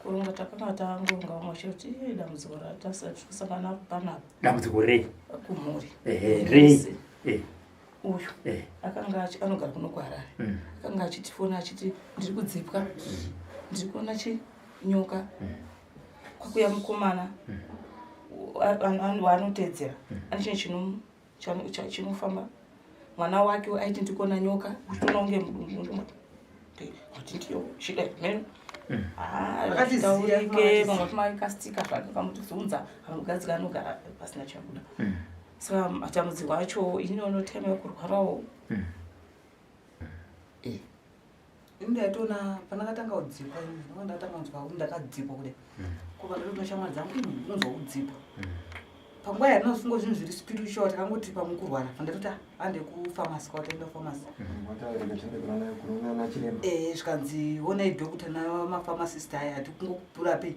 Kuronga takanga tangoronga vamwe vachiti "Ii, dambudziko ratasangana naro panapa. Dambudziko rei? Kumhuri. Ehe, rei? Eh. Uyu Eh. akanga anogara kuno kuHarare. Akanga achitifona achiti ndiri kudzipwa, ndiri kuona chinyoka. Kwakuya mukomana waanoteedzera ane chinhu chinofamba. Mwana wake aiti ndiri kuona nyoka, uchitoona kunge kuti ndiyo chidai meno. Zvitaurike, vamwe vachimakastika zvake kamutizunza anogadzika anogara pasina chabuda. Saka matambudziko acho ini ono time yekurwarawo. Ini ndaitoona pandakatanga kudzipwa ini, ndanga ndatanga kunzwa kuti ndakadzipwa kudai. Kubva ndatoona shamwari dzangu ini ndinonzwa kudzipwa. Panguva yatinofunga zvinhu zviri spiritual takangoti pamwe kurwara, pandatoti ande kupharmacy kwataenda kupharmacy. Zvikanzi onai doctor namapharmacist aya ati kungokurapi.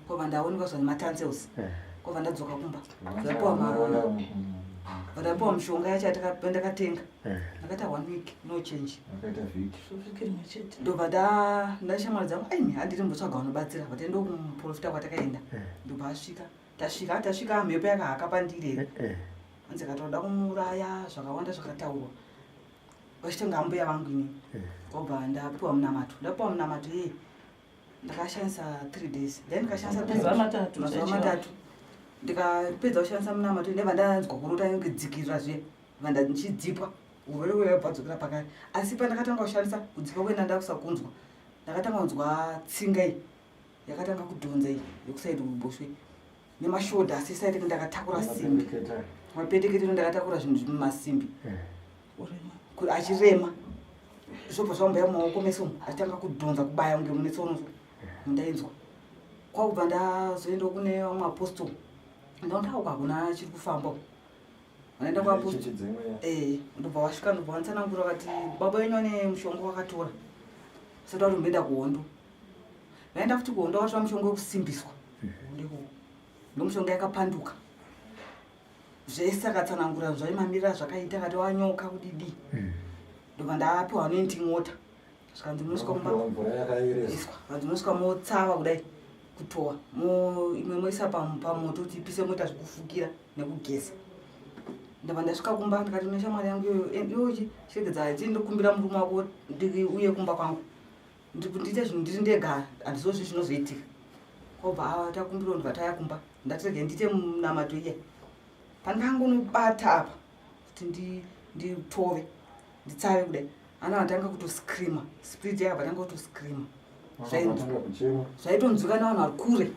Kwabva ndaonekwa zvanzi matonsils. Kwabva ndadzoka kumba. Ndapiwa mishonga yacho ndakatenga. Ndakaita 1 week no change. Ndakaita vhiki. Vhiki rimwe chete. Ndobva ndashamwari dzangu aimi handiri mbotsvaga vanobatsira vataenda kumuprofita kwatakaenda. Ndobva asvika. Tasvika, tasvika mhepo yakahaka pandiri here. Hanzi akatoda kumuuraya zvakawanda zvakataurwa. Vachitenga ambuya vangu ini. Kwabva ndapiwa munamato. Ndapiwa munamato yeye. Ndakashandisa 3 days. Then ndikashandisa 3 Mazuva matatu, Mazuva chaicho. matatu. Ndikapedza kushandisa munamato ndabva ndanzwa kurota inge dzikirira zviya. Ndabva ndichidzipwa. Urwere hwaiva bwadzokera pakare. Asi pandakatanga kushandisa kudzipwa kwenda ndakusakunzwa. Ndakatanga kunzwa tsinga iyi. Yakatanga kudhonza iyi yekusaidi kuruboshwe. Nemashoda asi saidi ndakatakura simbi. Mapendekete ndakatakura zvinhu zvimasimbi. Achirema. Zvobva zvamboya mumaoko mese umu achitanga kudhonza kubaya kunge mune tsono so. Ndainzwa. Kwakubva ndazoenda kune vamwe apostle. Ndaona uko hakuna chiri kufamba uko. Vaenda kwa apostle. Chechi dzimwe. Ndobva wasvika ndobva wanditsanangura vakati baba wenyu ane mushonga wakatora. Saka vatomboenda kuhondo. Vaenda futi kuhondo vakatora mushonga wekusimbiswa. Ndiko. Ndomushonga yakapanduka. Zvese akatsanangura zvaimamirira zvakaita akati wanyoka kudidi. Ndobva ndapiwa anointing water. Zvikanzi munosvika kumba. Mvura yakaeresa. Iswa. Zvikanzi munosvika motsava kudai kutowa. Imwe moisa pamoto kuti ipise moita zvekufukira nekugeza. Ndobva ndasvika kumba ndikati neshamwari yangu iyoyo, iyoyo chiregedza chindokumbira murume wako uye kumba kwangu. Ndiite zvinhu ndiri ndega handizozvi zvinozoitika. Kwobva takumbira ndobva taya kumba. Ndati regai ndiite munamato iya. Pandangonobata apa kuti nditove nditsave kudai. Ana vatanga kutoscreama. Spirit yakabva tanga kutoscreama. Vakatanga kuchema. Zvaitonzwika nevanhu vari kure.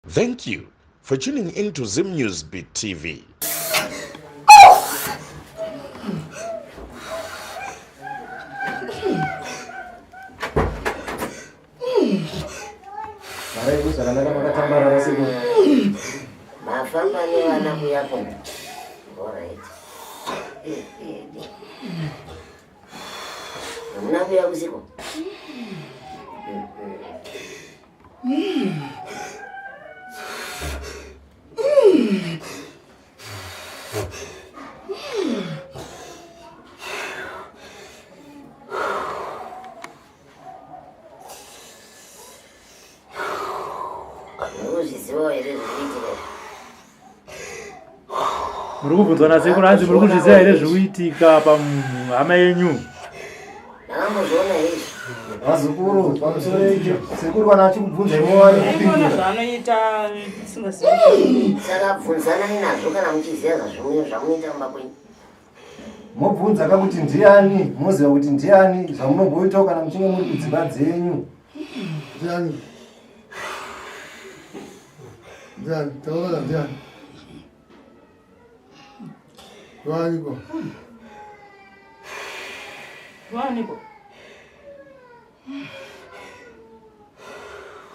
Thank you for tuning in to Zim News Beat TV. Zvakanaka makatambarara sekuru. Mafamba nevana kuyapo. All right. Hamuna kuya usiku? Murikuzvizivawo here zviri kuitika izvi? Muri kubvunzwa nasekuru hanzi muri kuzviziva here zviri kuitika pamunhu hama yenyu? Ndakambozviona here izvi? Vazukuru, pamusoro icho, sekuru kana achikubvunza imi wani Ainoona kupindura. zvaanoita tisingazivi. Saka bvunzanai nazvo kana muchiziva zvamunoita kumba kwenyu. Mobvunza ka kuti ndiani, moziva kuti ndiani, zvamunomboitawo kana muchinge muri kudzimba dzenyu. Ndiani? Ndiani? Taura ndiani? Vaniko? Vaniko?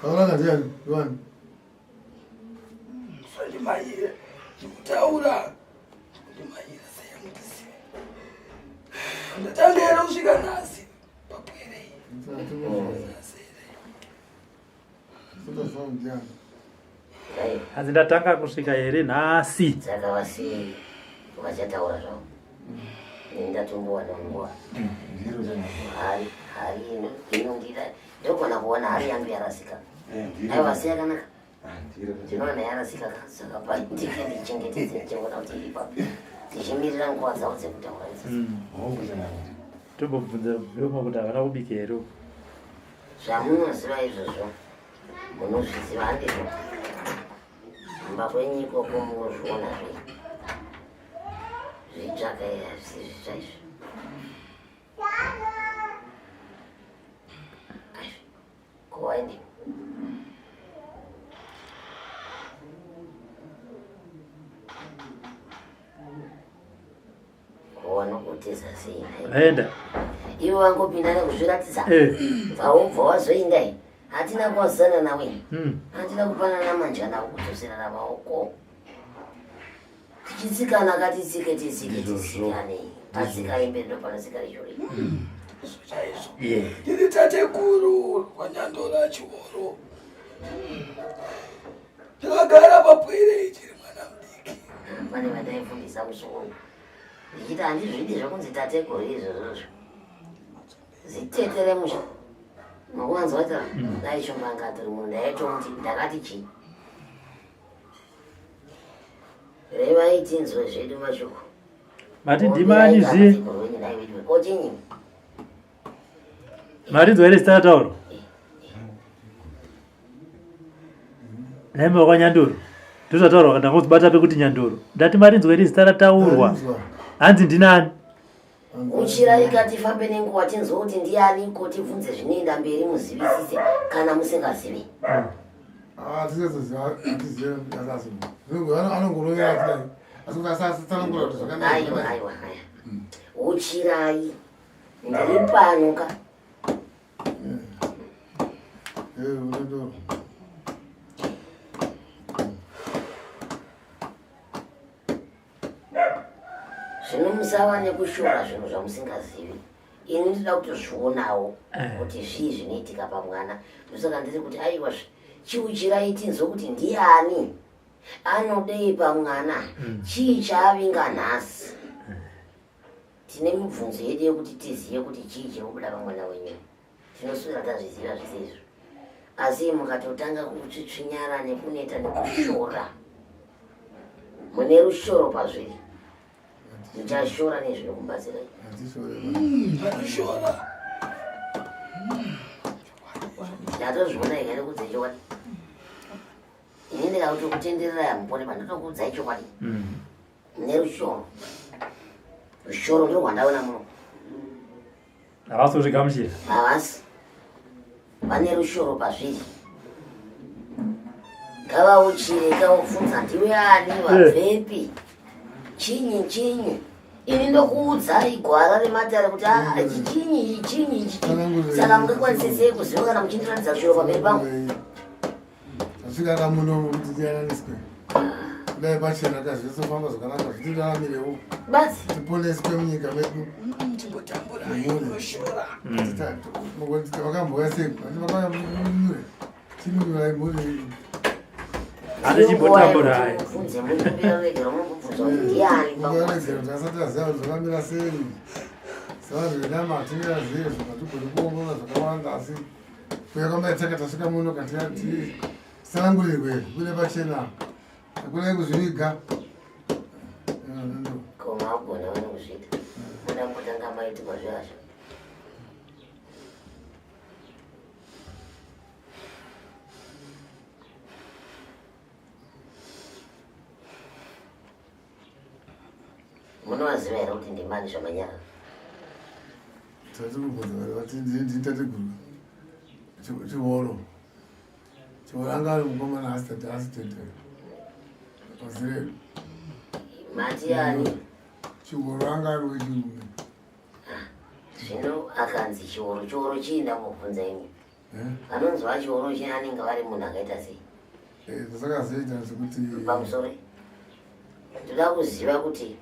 Taura ndiani? Vani? Usandimhanyire ndikutaura ndimhanyira sei mutisive ndatanga here kusvika nhasi papwerei. Hanzi ndatanga kusvika here nhasi? Saka vasii vachataura zvavo. Ini ndatombowana nguva. Hari hari inondida ndogona kuona hari yangu yarasika. Aiwa si yakanaka. Ndinoona yarasika ka saka paitike ndichengetedze ndichiona kuti iri papi. Tichimirira nguva dzavo dzekutaura idzodzo. Tombobvunza Vilma kuti havana kubika here uko. Zvamunoziva izvozvo munozviziva handizvo? Kumba kwenyu ikoko munozviona zve zvitsvaka here hazvisi zvitsva izvi. Ko waende Wanokutiza sei nhai? Aenda. Iwe wangopinda nekuzviratidza. Eh. Bva wazoinda iyi. Hatina kuwazana nawe. Hatina kupanana manjana kudzoserana maoko. Tichitsikana katitsike titsike titsikane. Patsika imberi ndopanotsika richori. Ndizvo chaizvo. Ndiri tateguru kwaNyandora Chihoro. Ndakagara papwere ichiri mwana mudiki. Pane vandaifundisa musi uyu. Ndichiti handizvidi zvekunzi tateguru izvozvozvo. Zitete remusha. Mukuwanzwa ta dai Shumba anga atori munhu ndaitomuti ndakati chii. Revai tinzwe zvedu mashoko. Mati ndimani zviye? Tateguru wenyu nhai wedu. Ko chinyi? Marinzwa here zita rataurwa? Nhai wakwa Nyandoro. Ndozvataurwa ndangozibata pekuti Nyandoro. Ndati marinzwa here zita rataurwa? Hanzi ndinani? Uchiraika tifambe nenguva tinzwe kuti ndianiko tibvunze zvinoenda mberi muzivisise kana musingazivi. Aiwa aiwa aya. Uchirai ndiri pano ka. Zvino musava nekushora zvinhu zvamusingazivi. Ini ndinoda kutozvionawo kuti zvii zvinoitika pamwana. Ndosaka ndiri kuti aiwa chiuchirai tinzwe kuti ndiani anodei pamwana, chii chaavinga nhasi. Tine mibvunzo yedu yekuti tizive kuti chii chiri kubuda pamwana wenyu. Tinoswera tazviziva zvese izvo. Asi mukatotanga kutsvitsvinyara nekuneta nekushora, mune rushoro pazviri. Muchashora nezvinokubatsirai. Anoshora. Ndatozviona ika nekudza chokwadi. Ini ndikakutokutendererai hamupone pandotokuudzai chokwadi. Mune rushoro. Rushoro ndiro rwandaona muno. Havasi kuzvigamuchira. Havasi. Vane rushoro pazviri. Ngavauchire kavobvunza ndiwe ani vabvepi. Chinyi chinyi. Ini ndokuudzai gwara rematare kuti ah, ichi chinyi ichi chinyi ichi chinyi. Saka mungakwanise sei kuziva kana muchindiratidza rushoro pamberi pangu? Tasvika kamuno kuti tiyananiswe. Kudai pachena kazvizofamba zvakanaka zvitiraramirawo. Basi. Tiponeswe munyika medu. Timbotambura unoshora. Vakambouya sei? Vakauya munyure. Chinunurai mhuri. Hati chimbotambura. Mubvunze mukumbira ruregero mukubvunza kuti ndiani Ruregero tasati taziva kuti zvakamira sei. Sevanhu venyama hatingazive zvatigoni kuongorora zvakawanda asi kuya kwamaitaka tasvika muno kati tisanangurirwe kude pachena hakuna kuzviviga. Ko magona vane kuzviita. Muda kutanga maitirwa zveazvo. Munovaziva here kuti ndimani zvamanyara? Tati kubvunza vati nditateguru Chihoro. Chihoro anga ari mukomana asitete asitete. Wazire. Mati ani? Chihoro anga ari wechirume. Zvino akanzi Chihoro, Chihoro chii ndambobvunza imi. Anonzi vaChihoro chii anenge vari munhu akaita sei? Eh, zvakazoita zvekuti Pamusoro. Ndoda kuziva kuti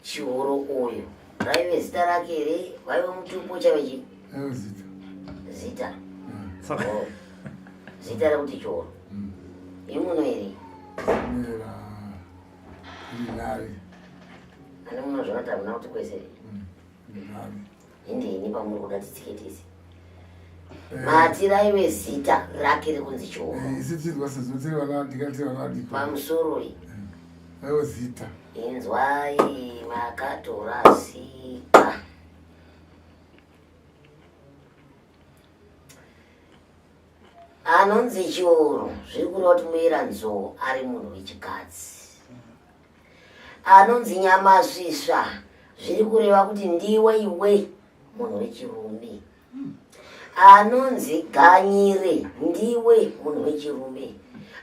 Chihoro uyu raive zita rake here? Waive mutupo chaive chii? Aive zita. Zita. Oh. Zita rekuti Chihoro. Imuno here? Mera Rinari. Ani munozviona kuti hamuna kuti kwese here? Rinari. Hindini pamuri kuda titsike tese. Mati raive zita rake rekunzi Chihoro. Eh, Isu tinzwa sezvo tiri vana vadiki tiri vana vadiki. Pamusoroi. Aive zita. Inzwai makatorasika. Anonzi Chioro zviri kureva kuti muera nzou ari munhu wechikadzi. Anonzi Nyamasvisva zviri kureva kuti ndiwe iwe munhu wechirume. Anonzi Ganyire ndiwe munhu wechirume.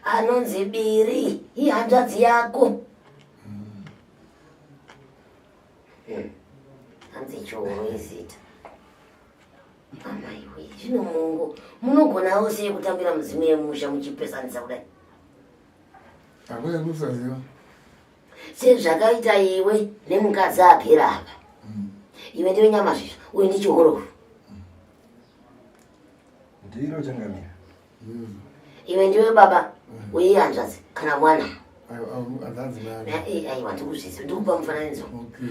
Anonzi Biri ihanzvadzi yako. Hanzi Chioro izita. Amaiwe, zvino mungu munogonawo sei kutambira mudzimu yemusha muchipesanisa kudai? Hakuna kusaziva. Sezvakaita iwe nemukadzi agere apa. Iwe ndiwe Nyamasvisva, uyu ndiChihorofu. Ndiro changamira. Iwe ndiwe baba, uyu ihanzvadzi kana mwana. Hanzvadzi nani? Aiwa, ndikuzviziva, ndikupa mufananidzo.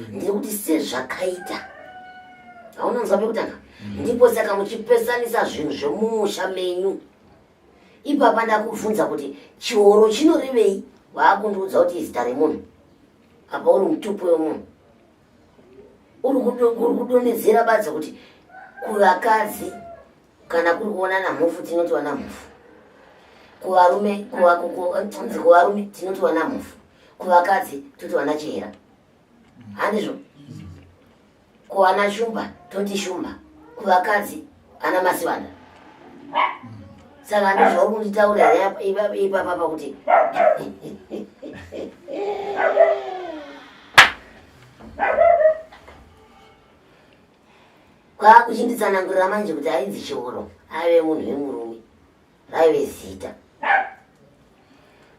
Ndiri kuti sezvakaita. Hauna nzwa pekutanga? Ndipo saka muchipesanisa zvinhu zvemumusha menyu. Ipapa ndakubvunza kuti Chihoro chinorevei, waakundiudza kuti izita remunhu. Apa uri mutupo wemunhu. Uri kudonhedzera badza kuti kuvakadzi kana kuri kuonana mhofu tinoti wana mhofu. Kuvarume, kunzi kuvarume tinoti wana mhofu. Kuvakadzi toti wana chihera. Handizvo? Kuwana shumba toti shumba. Kuvakadzi ana masivanda. Saka ndizvo kunditaurira ipapa pakuti kwakuchinditsanangurira manje kuti ainzi Chihoro aive munhu wemurume, raive zita.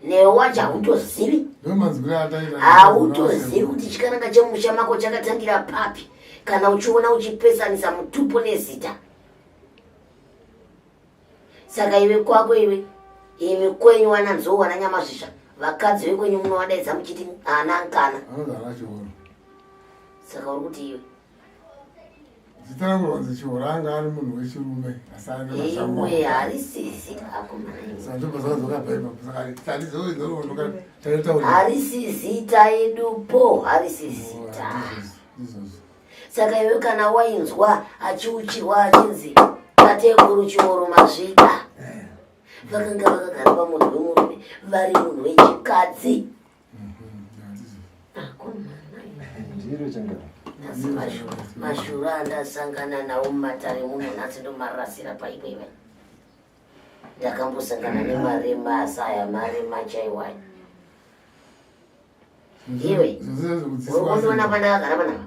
Newe wacho hautozivi, hautozivi kuti chikaranga chemusha mako chakatangira papi, kana uchiona uchipesanisa mutupo nezita. Saka iwe kwako iwe, imi kwenyu wana nzou wana Nyamasvisva, vakadzi vekwenyu munovadaidza muchiti ana nkana. Saka uri kuti iwe Zita rangu ronzi Chihoro, anga ari munhu wechirume asi ane mashango. Iwe harisi zita akomana. Saka ndipo zvakazokabva ipapo. Saka tandizondoka taitaura. Harisi zita edupo, harisi zita. Ndizvozvo. Saka iwe kana wainzwa achiuchirwa achinzi tateguru Chihoro masvika, vakanga vakagara pamunhu wemurume vari munhu wechikadzi. Ndiro changamira. Nhasi mashura andasangana nawo mumatare muno nhasi ndomarasira paikwewe. Ndakambosangana nemarema asaya marema chaiwayo. Iwe uri kundiona pandakagara panapa?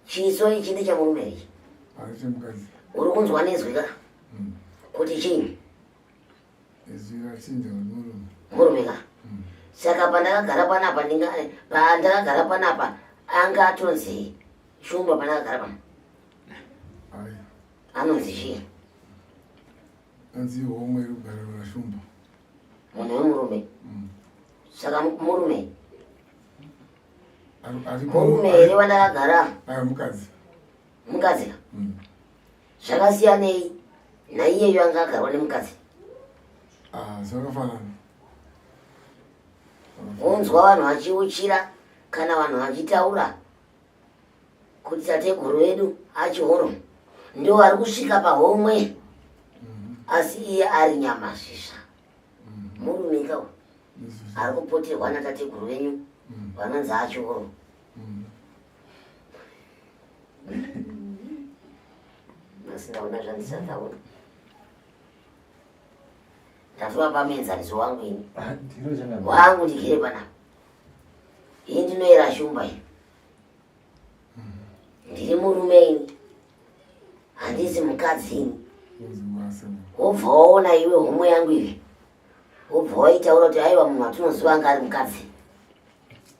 Chiso ichi ndechamurume ichi. Uri kunzwa nezwi ka? Kuti chinyi? Murume ka? Saka pandakagara panapa ndinga pandakagara panapa anga atonzi shumba pandakagara pana. Anonzi chii? Anzi homwe rugare rwashumba. Munhu wemurume. Saka murume. Murume here wandakagara? Ayo mukadzi. Mukadzi ka? Zvakasiyanei naiyeyo anga agarwa nemukadzi? Ah, zvakafanana. Unzwa vanhu vachiuchira kana vanhu vachitaura kuti tateguru vedu aChihoro ndo vari kusvika pahomwe, asi iye ari Nyamasvisva. Murume ka ari kupoterwa natateguru venyu vanonzi aChihoro. Asi ndaona zvandisataura. Ndatova pamuenzaniso wangu ini. Ndiro changamira. Wangu ndigere panapa. Ini ndinoera shumba iyi. Ndiri murume ini. Handisi mukadzi ini. Wobva waona iwe homwe yangu ivi. Wobva waitaura kuti aiwa munhu atinoziva anga ari mukadzi.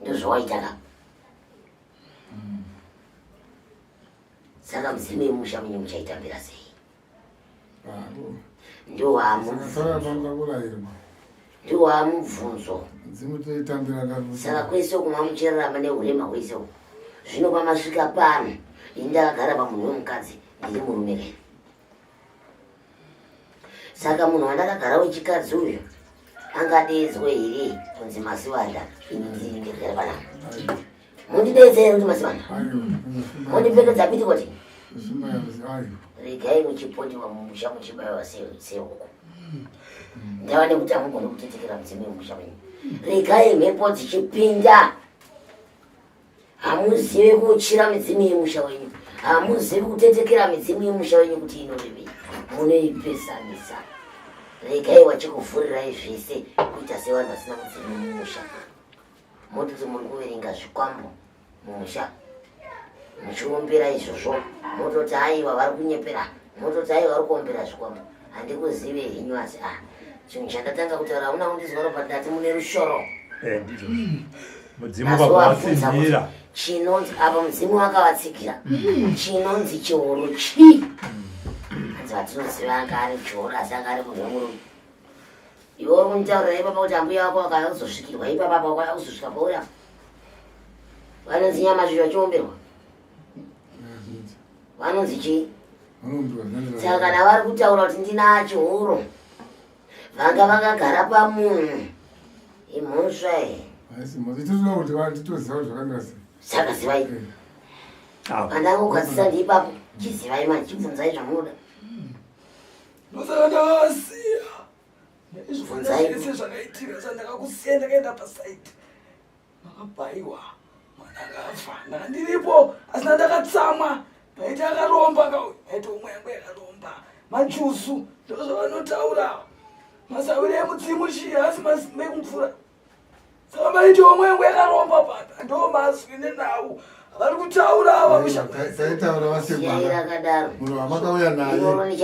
Ndozvawaita ka. Saka mudzimu yemusha munye muchaitambira sei? Ndiwamubvunzo. Saka kwese uku mamuchirarama neurema hwese uku. Zvino pamasvika pano, ini ndakagara pamunhu wemukadzi ndiri murume kaini. Saka munhu wandakagara wechikadzi uyu angadeedzwe here kunzi Masivanda ini ndiri ndikugara panapa? Mundideedze here kuti Masivanda? Mondipfekedza pitikoti? Regai muchipondiwa mumusha muchibaiwa sehuku. Ndava nekuti hamugoni kutetekera mudzimu wemusha wenyu. Regai mhepo dzichipinda. Hamuzivi kuuchira midzimu yemusha wenyu, hamuzivi kutetekera midzimu yemusha wenyu kuti inorevei, munoipesanisa. Regai wachikuvhurirai zvese kuita sevanhu vasina mudzimu mumusha, mototi muri kuverenga zvikwambo mumusha muchiombera izvozvo, mototi aiwa vari kunyepera, mototi aiwa vari kuombera zvikwambo. Handikuzive henyu asi ah, chinhu chandatanga kutaura hauna kundizwa ropa ndati mune rushoro. Eh, ndizvo. Mudzimu vakavatsinhira. Chinonzi apa mudzimu wakavatsigira. Chinonzi chihoro chii? Hanzi vatinoziva anga ari chihoro asi anga ari munhu wemurume. Iwe uri kunditaurira ipapa kuti ambuya vako vakauya kuzosvikirwa ipapa apa vakauya kuzosvika pauri apa. Vanonzi nyama zvinhu vachiomberwa. Vanonzi chii? Saka kana vari kutaura kuti ndina chihoro vanga vakagara pamunhu imhosva iyi. Haisi mhosva. Tinoda kuti titoziva kuti zvakamira sei. Saka zivai. Pandangogadzisa ndiipapo chizivai manje chibvunzai zvamunoda. Ndosaka ndakavasiya. Izvo zvese zvakaitika saka ndakakusiya ndakaenda pasaidi. Makabaiwa mwana akafa ndanga ndiripo asi ndakatsamwa maiti akaromba ka maiti umwe yangu yakaromba majusu ndozvavanotaura masawire emudzimu chii asi mekumvura saka maiti omwe yangu yakaromba papa ndo mazwi nenhau vari kutaura ava taitaura vasekwana munhu wamakauya naye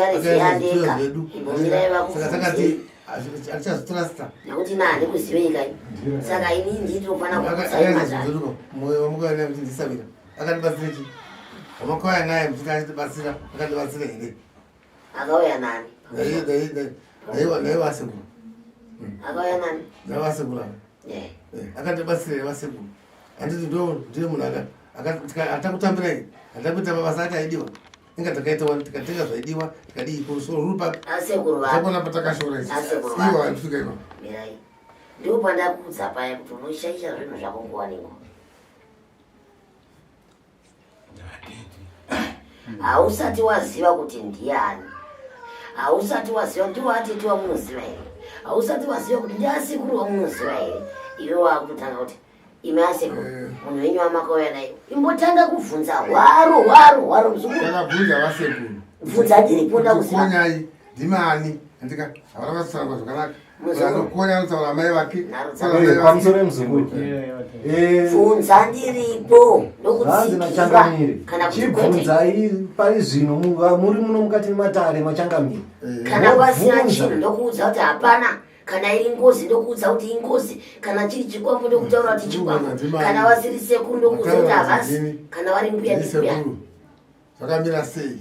saka takati Atichazotrasta. Nekuti na handikuzivei kai. Saka ini ndinofanira kukutsai mazano. Moyo wamukauya naye kuti ndisabira. Akandibatsira chii? Wamakauya naye kuti achitibatsira, akandibatsira here? Akauya nani? Naiwa vasekuru. Akauya nani? Naiwa vasekuru ava. Eh. Akandibatsira here vasekuru? Handiti ndo ndiye munhu aka atakutambirai, atakuita mabasa acho aidiwa. Inga takaita wani tikatenga zvaidiwa tikadii kurusoro ruri papi? Asekuru vako. Takona patakashora isu. Asekuru vako. Iwo anosvika ipapo. Mirai. Ndipo pandakuudza paya kuti unoshaisha zvinhu zvako nguva nenguva. Hausati waziva kuti ndiani. Hausati waziva ndiwo atete wamunoziva here? Hausati waziva kuti ndiasekuru wamunoziva here? Iwe wakutotanga kuti imi asekuru eh. munhu wenyu wamakauya naye imbotanga kubvunza hwaro hwaro hwaro muzukuru takabvunza vasekuru bvunza ndiripo ndakuzikonyai ndimani andika havana vatsanangura zvakanaka anokonya anotaura amai vake pamusoro yemuzukuru eh. bvunza ndiripo ndokutsigira kana chibvunzai pari zvino muri muno mukati mematare machangamire eh. kana pasina chinhu ndokuudza kuti hapana kana iri ngozi ndokuudza kuti ingozi kana chiri chikwambo ndokutaura kuti chikwambo kana vasiri sekuru ndokuudza kuti havasi kana vari mbuya ndimbuya zvakamira sei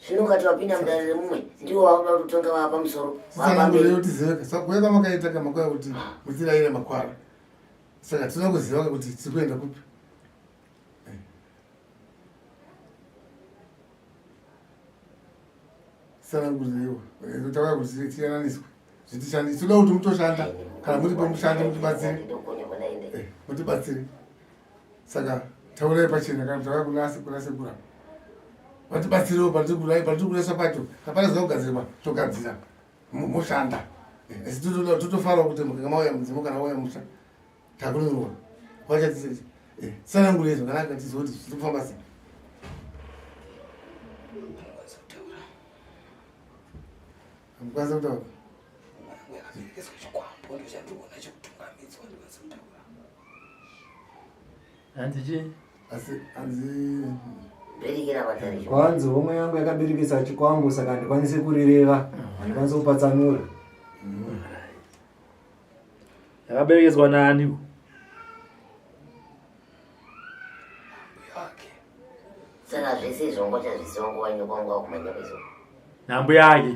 zvino ukati wapinda mudare remumwe ndiwo wakuda kutotonga vava pamusoro kuya kwamakaita kamakuya kuti mutirayire makwara saka tinoda kuziva kuti tiri kuenda kupi Tsanangurireiwo tauya kuti tiyananiswe zvitishandise toda kuti mutoshanda kana muripo mushande mutibatsire eh, mutibatsire saka taurai pachena kana tauya kuna kuna sekura vatibatsirewo patiri kuresa pacho hapana zva kugadzirwa togadzira moshanda eh, asi totofarawo kuti mukanga mauya mudzimu kana wauya musha takunurwa vachatitsanangurei eh, zvakanaka tizive kuti zviri kufamba sei Hamukwanisa kutaura. Hanzi chii? Asi hanzi kwanzi homwe yangu yakaberekesa chikwambo saka handikwanisi kurireva handikwanisi kupatsanura. Yakaberekeswa naani? Yake. Saka zvese izvo wanga uchazviziva nguva ino kwanga wakumhanya kwezuva. Nambuya ake.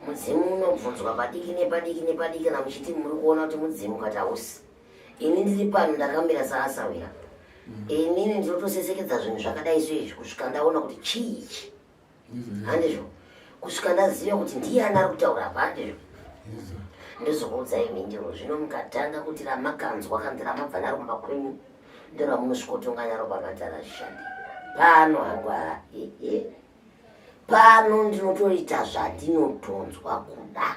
Mudzimu unobvunzwa padiki nepadiki nepadiki kana muchiti muri kuona kuti mudzimu kati hausi. Ini ndiri pano ndakamira saasawira. Inini ndinotosesekedza zvinhu zvakadai so izvi kusvika ndaona kuti chii ichi. Handizvo? Kusvika ndaziva kuti ndiyani ari kutaura apa handizvo? Ndozokuudzai mhinduro. Zvino mukatanga kuti ramakanzwa kana kuti ramabva naro kumba kwenyu ndoramunosvikotonga naro pamatara hazvishandi. Pano hangu haa pano ndinotoita zvandinotonzwa kuda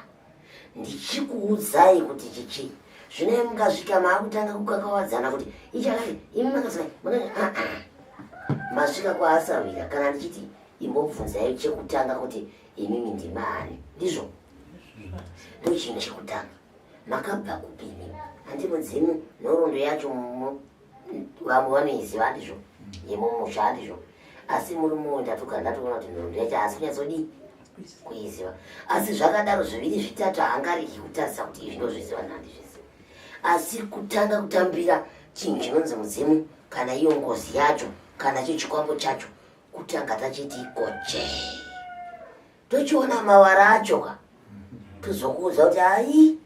ndichikuudzai kuti chichii. Zvino mukasvika maakutanga kukakawadzana kuti ichakati imi makasvika aa masvika kwaasawira kana ndichiti imbobvunzai chekutanga kuti imimi ndimaani ndizvo ndochinhu chekutanga makabva kupi imimi handi mudzimu nhoroondo yacho vamwe vanoiziva handizvo yemumusha handizvo asi murume uyu ndatogara ndatoona kuti nhoroondo yacho haasi kunyatsodii kuiziva asi zvakadaro zviviri zvitatu haangaregi kutarisa kuti izvi ndozviziva nhandizviziva asi kutanga kutambira chinhu chinonzi mudzimu kana iyo ngozi yacho kana cho chikwambo chacho kutanga tachiti goche tochiona mawara acho ka tozokuudza kuti ai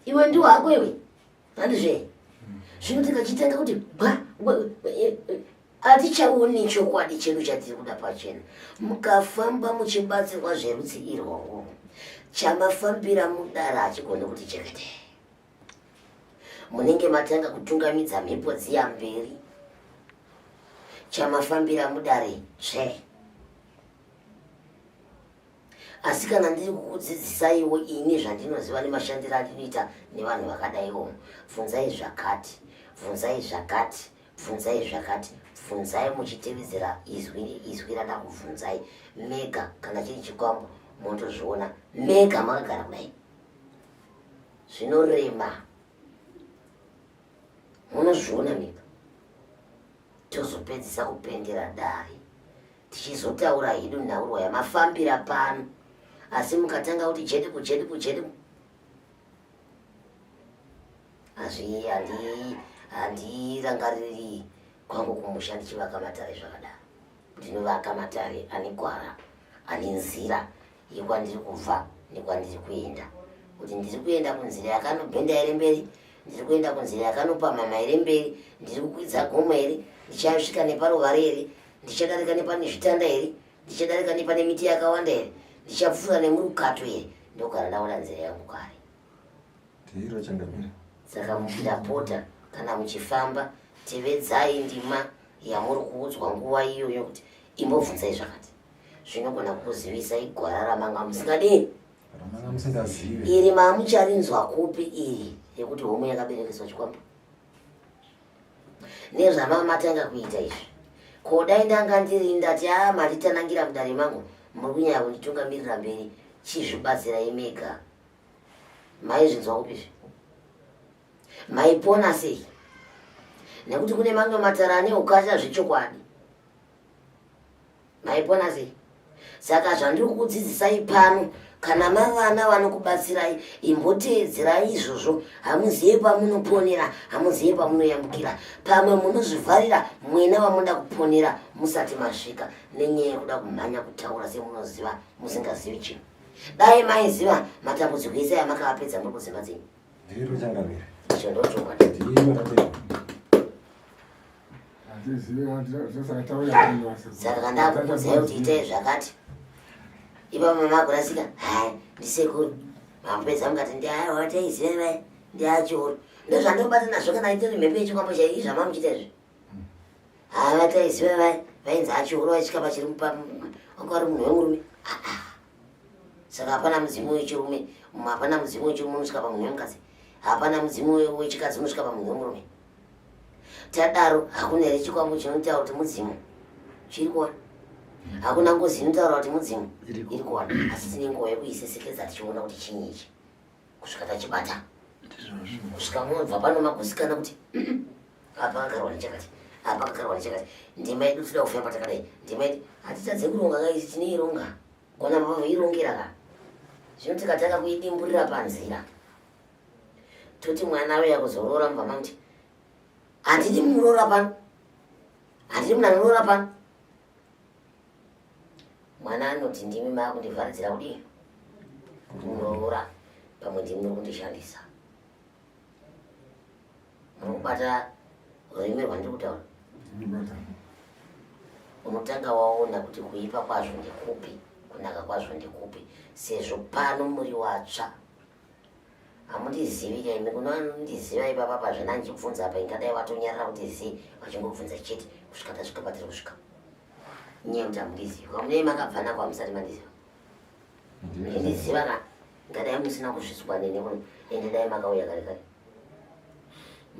iwe ndiwo hako iwe handizve zvino tikachitanga kuti gwa hatichaoni chokwadi chedu chatiri kuda pachena mukafamba muchibatsirwa zverudzi irworwo chamafambira mudara hachigoni kuti chekete munenge matanga kutungamidza mhepo dziya mberi chamafambira mudare tsve asi kana ndiri kukudzidzisaiwo ini zvandinoziva nemashandiro andinoita nevanhu vakadaiwo bvunzai zvakati bvunzai zvakati bvunzai zvakati bvunzai muchitevedzera izwi neizwi randakubvunzai mega kana chiri chikwambo motozviona mega makagara kudai zvinorema munozviona mega tozopedzisa kupendera dare tichizotaura hedu nhaurwa yamafambira pano asi mukatanga kuti jedeku jedeku jedeku hazvi handi handirangariri kwangu kumusha ndichivaka matare zvakadaro ndinovaka matare ane gwara ane nzira yekwandiri kubva nekwandiri kuenda kuti ndiri kuenda kunzira yakanobhenda here mberi ndiri kuenda kunzira yakanopamhama here mberi ndiri kukwidza gomo here ndichasvika neparuvare here ndichadarika nepane zvitanda here ndichadarika nepane miti yakawanda here ndichapfuura nemurukato here ndogara ndaona nzira yangu kare Ndiro changamire. Saka ndapota kana muchifamba tevedzai ndima yamuri kuudzwa nguva iyoyo kuti imbobvunzai zvakati zvinogona kukuzivisai gwara ramanga musingadii Ramanga musingazive. iri mamucharinzwa kupi iri yekuti homwe yakaberekeswa chikwambo nezvamamatanga kuita izvi ko dai ndanga ndiri ndati a manditanangira mudare mangu muri kunyanya kunditungamirira mberi chizvibatsirai mega maizvinzwa kupi izvi maipona sei nekuti kune mamwe matara ane ukasha zvechokwadi maipona sei saka zvandiri kukudzidzisai pano kana mavana vanokubatsirai imboteedzerai izvozvo hamuzive pamunoponera hamuzive pamunoyambukira pamwe munozvivharira mwena wamunoda kuponera musati masvika nenyaya yekuda kumhanya kutaura semunoziva musingazivi chinhu dai maiziva matambudziko ese aya makavapedza muri kudzimba dzenyu Ndiro changamire. Icho ndochokwadi. Ndiro tatenda. Saka kana ndakukudzai kuti itai zvakati ipapo mama akurasika hai ndisekuru mapedza mukati ndiaiwa taiziva vai ndiachoro ndozvandobata nazvo kana itori mhepo yechikwambo chai zvamamuchiita izvi hava taiziva vai vainzi achoro vaisvika pachiri wanga vari munhu wemurume ah, ah. Saka hapana mudzimu wechirume, hapana mudzimu wechirume unosvika pamunhu wemukadzi, hapana mudzimu wechikadzi unosvika pamunhu wemurume. Tadaro hakuna here chikwambo chinotaura kuti mudzimu chiri kuwana, hakuna ngozi inotaura kuti mudzimu iri kuwana, asi tine nguva yekuisesekedza tichiona kuti chinyi ichi kusvika tachibata, kusvika munobva pano magosikana kuti apa kagarwa nechakati apa kagarwa nechakati ndima yedu tinoda kufamba takadai ndima yedu hatitadze kuronga kaisi tinoironga Gona baba vairongera ka. Zvino tikatanga kuidimburira panzira. Toti mwana auya kuzoroora mubva mamuti handidi muroora pano, handidi munhu anoroora pano. Mwana anoti ndimi maakundivharidzira kudii kumuroora, pamwe ndimi muri kundishandisa. Muri kubata rurimi rwandiri kutaura? Unotanga waona kuti kuipa kwazvo ndekupi, kunaka kwazvo ndekupi, sezvo pano muri watsva. Hamundizivi ka imi, kuno anondiziva ipapa pazvina ndichibvunza apa, ingadai watonyarara kuti zii, vachingobvunza chete kusvika tasvika patiri kusvika. Inyaya yekuti hamundizivi, kwamunei makabva nako hamusati mandiziva. Muchindiziva ka, ingadai musina kusvitswa neni kuno, ende dai makauya kare kare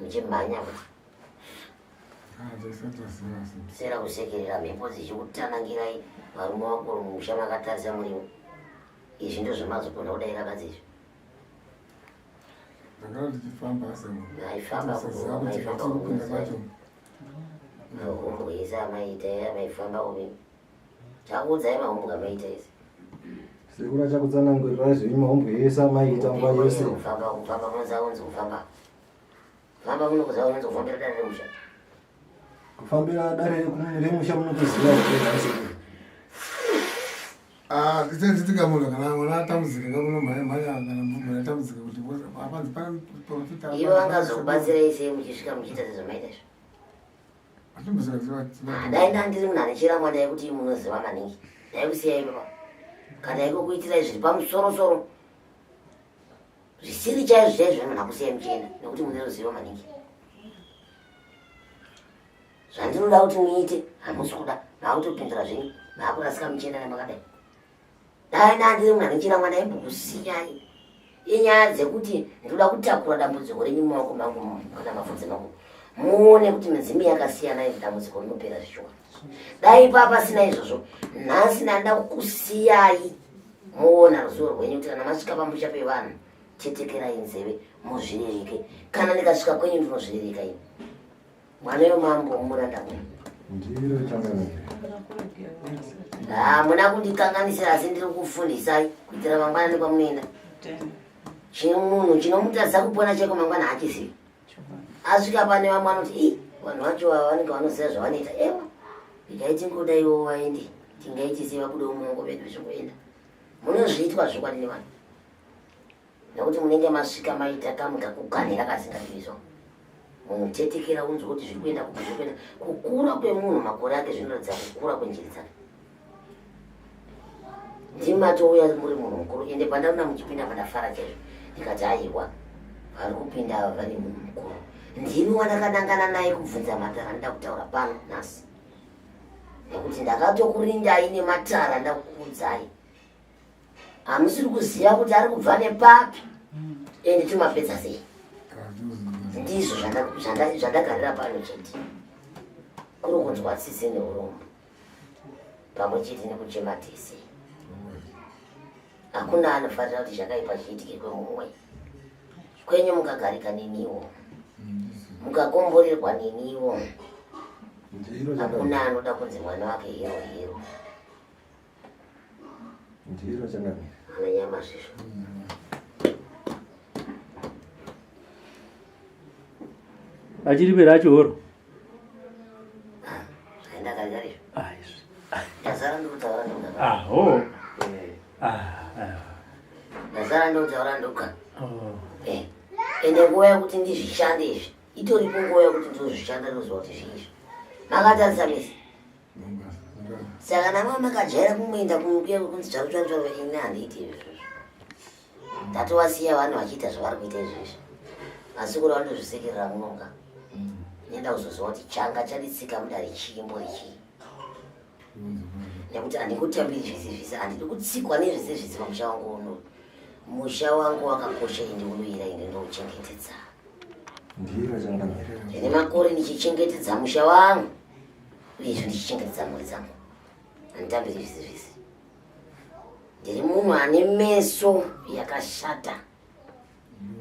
muchimhanya kuti sera kusekerera mhepo dzichikutanangirai varume vakuru mumusha makatarisa muriwo. Izvi ndozvamazogona kudai rakadzi izvi. Ndakanga ndichifamba asi maifamba kusaziva kuti maifamba kwatiri kupinda kwacho. Mahumbwe ese amaita maifamba kupi? Chakuudzai mahumbwe amaita ese. Sekuru achakutsanangurirai zvenyu mahumbwe ese amaita nguva yose. Kufamba kufamba kunoziva kunzi kufamba. Kufamba munokuziva kunzi kufambira dare remusha. Kufambira dare remusha munokuziva here nhai sekuru? Ah, ndichachitika munhu kana mwana atambudzika kamunomhanya mhanya kana munhu atambudzika kuti apanzi pane profita. Ivo vangazokubatsirai sei muchisvika muchiita sezvamaita izvo? Ah, dai ndandiri munhu ane chiramwa ndai kuti munoziva maningi ndaikusiyai baba kana iko kuitirai zviri pamusoro soro zvisiri chaizvo chaizvo munhu akusiyai muchienda nekuti mune ruzivo maningi. Zvandinoda kuti muite hamusi kuda, maakutopindura zvenyu, maakurasika muchienda nemakadai. Dai ndandiri munhu ane chiramwa ndaimbokusiyai. Inyaya dzekuti ndinoda kutakura dambudziko renyu mumaoko mangu kana mafudzi mangu, muone kuti midzimu yakasiyana iri dambudziko rinopera zvichiwa. Dai pa pasina izvozvo, nhasi ndanda kukusiyai muona ruzivo rwenyu kuti kana masvika pamusha pevanhu tetekerai nzeve muzvirereke. Kana ndikasvika kwenyu ndinozvirereka ini. Mwana wemambo muranda uyu. Ndiro changamire. Hamuna kundikanganisira asi ndiri kufundisai kuitira mangwana nekwamunoenda. Chimunhu chinomutadzisa kupona cheko mangwana haachizivi. Asvika pane vamwe anoti ii vanhu vacho ava vanenge vanoziva zvavanoita. Ewa regai tingodaiwo vaende tingaite sei vabudewo mumaoko medu zvingoenda. Munozviitwa zvokwadi nevanhu. Nekuti munenge masvika maita kamwe kakuganhira kasingadiwi so. Munhu tetekera unzwe kuti zviri kuenda kupi zviri kuenda. Kukura kwemunhu makore ake zvinoratidza kukura kwenjiri dzake. Ndimi matouya muri munhu mukuru ende pandaona muchipinda pandafara chaizvo ndikati aiwa vari kupinda ava vane munhu mukuru. Ndimi wandakanangana naye kubvunza matara ndida kutaura pano nhasi. Nekuti ndakatokurindai nematara ndakukuudzai. Hamusiri kuziva kuti ari kubva nepapi ende tomapedza sei. Ndizvo zvandagarira pano chete. Kuri kunzwa tsitsi neurombo pamwe chete nekuchema tese. Hakuna anofarira kuti zvakaipa zviitike kwemumwe. Kwenyu mukagarika neniwo, mukakomborerwa neniwo. Hakuna anoda kunzi mwana wake hero hero. Ndiro changamire. Ana nyama zvisvo. Achiri pera achihoro. Zvaenda kare kare izvo. Ah, izvi. Ndazara ndikutaura ndoga. Ah, ho. Ah, ah. Ndazara ndikutaura ndoga. Oh. Ende nguva yekuti ndizvishande izvi. Itoripo nguva yekuti ndozvishanda ndoziva kuti zvii izvi. Makatarisa mese. Saka namwe makajaira kungoenda kuya kunzi tsvaru tsvaru tsvaru, ini handiiti izvozvo. Ndatovasiya vanhu vachiita zvavari kuita izvozvo. Asi kuri vanozvisekerera munonga. Nenda kuzoziva kuti changa chaditsika mudare chimbo ichi. Nekuti handingotambiri zvese zvese, handidi kutsikwa nezvese zvese pamusha wangu uno. Musha wangu wakakosha ende unoyera ende ndouchengetedza. Ndiro changamire. Ndine makore ndichichengetedza musha wangu. Uyezve ndichichengetedza mhuri dzangu. Handitambiri zvese zvese. Ndiri munhu ane meso yakashata.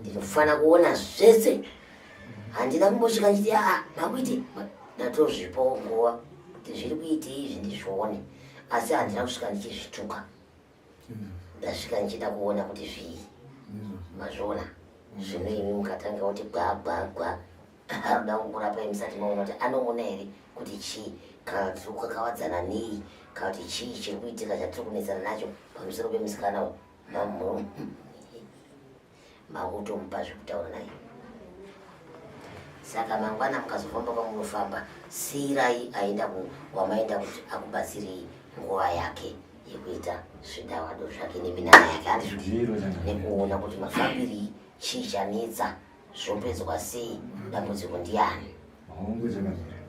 Ndinofanira kuona zvese. Handina kumbosvika ndichiti aa makuite. Ndatozvipawo nguva kuti zviri kuitei izvi ndizvione. Asi handina kusvika ndichizvituka. Ndasvika ndichida kuona kuti zvii. Mazviona? Zvino imi mukatanga kuti gwa gwa gwa, anoda kukurapai musati maona kuti anoona here kuti chii, kana tiri kukakavadzana nei, kana kuti chii chiri kuitika chatiri kunetsana nacho pamusoro pemusikana uyu. Mamu makutomupa zvekutaura naye. Saka mangwana mukazofamba kwamunofamba, siirai aenda kwamaenda kuti akubatsirei nguva yake yekuita zvidavado zvake neminana yake, handizvo? Nekuona kuti mafambiri chii chanetsa, zvopedzwa sei, dambudziko ndiani.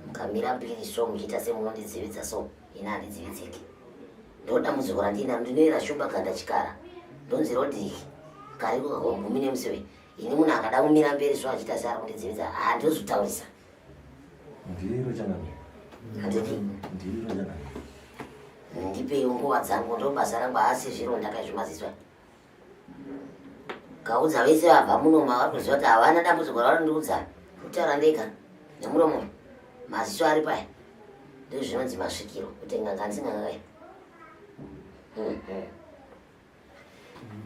Mukamira mbiri so muchiita semunondidzividza so, ini handidzividziki. Ndo dambudziko randinaro, ndinoera shumba ganda chikara, ndonzi rodiki kariko kakogumi nemuseve. Ini munhu akada kumira mberi so achiita seari kundidzividza, handizotaurisa. Ndiro changamire. Handiti? Ndiro changamire. Ndipeiwo nguva dzangu, ndo basa rangu, haasi zvironda kaizvo maziso. Kaudza vese vabva muno mavari kuziva kuti havana dambudziko ravanondiudza, kutaura ndega nemuromo, maziso ari paya. Ndizvo zvinonzi masvikiro, kuti n'anga handisi n'anga kai.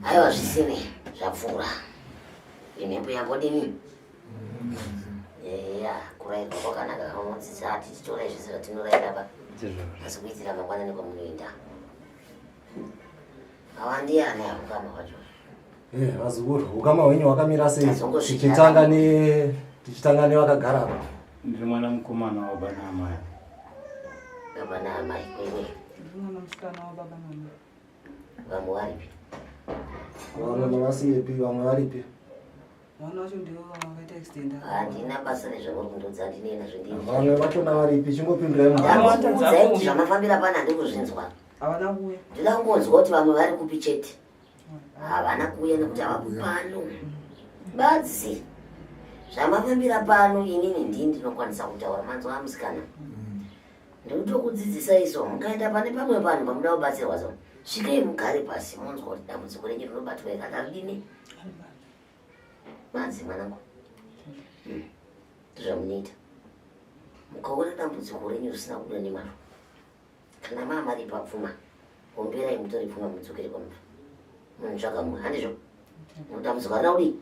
Aiwa, zvisinei, zvapfuura. Imhepo yambodini? Eya, kurairwa kwakanaka, unodzidza hatichitora zvese zvatinorayira pa. Asi kuitira mangwana nekwamunoenda. Awa ndiani hukama hwacho? Vazukuru, hukama hwenyu hwakamira sei? Tazongosvika. Tichitanga nevakagara apa. Ndiri mwana mukomana wababa naamai. Baba naamai, kwewe. Ndiri mwana musikana wababa namai. Vamwe varipi? Vamwe mavasiyepi, vamwe varipi? Vana vacho ndivo vakaita accident. Handina basa nezvamuri kundudza, handinei nazvo ndini. Vamwe vachona varipi? Chingopindurai mubvunzo. Ndakuudzai kuti zvamafambira pano handikuzvinzwa. Havana kuuya. Ndinoda kungonzwa kuti vamwe vari kupi chete. Havana kuuya nekuti havapo pano. Badzi. Zvamafambira pano inini ndini ndinokwanisa kutaura manzwa amusikana. Ndikutokudzidzisa iso, mukaenda pane pamwe panhu pamuda kubatsirwa so. Svikai mugare pasi munzwa kuti dambudziko renyu rinobatwa here kana ridini. Madzi mwanangu. Ndozvamunoita. Mukaona dambudziko renyu risina kubuda nemazvo. Kana mama ripa pfuma, omberai mutore pfuma mudzokere kwamubva. Munotsvaka mumwe, handizvo? Dambudziko harina kudii?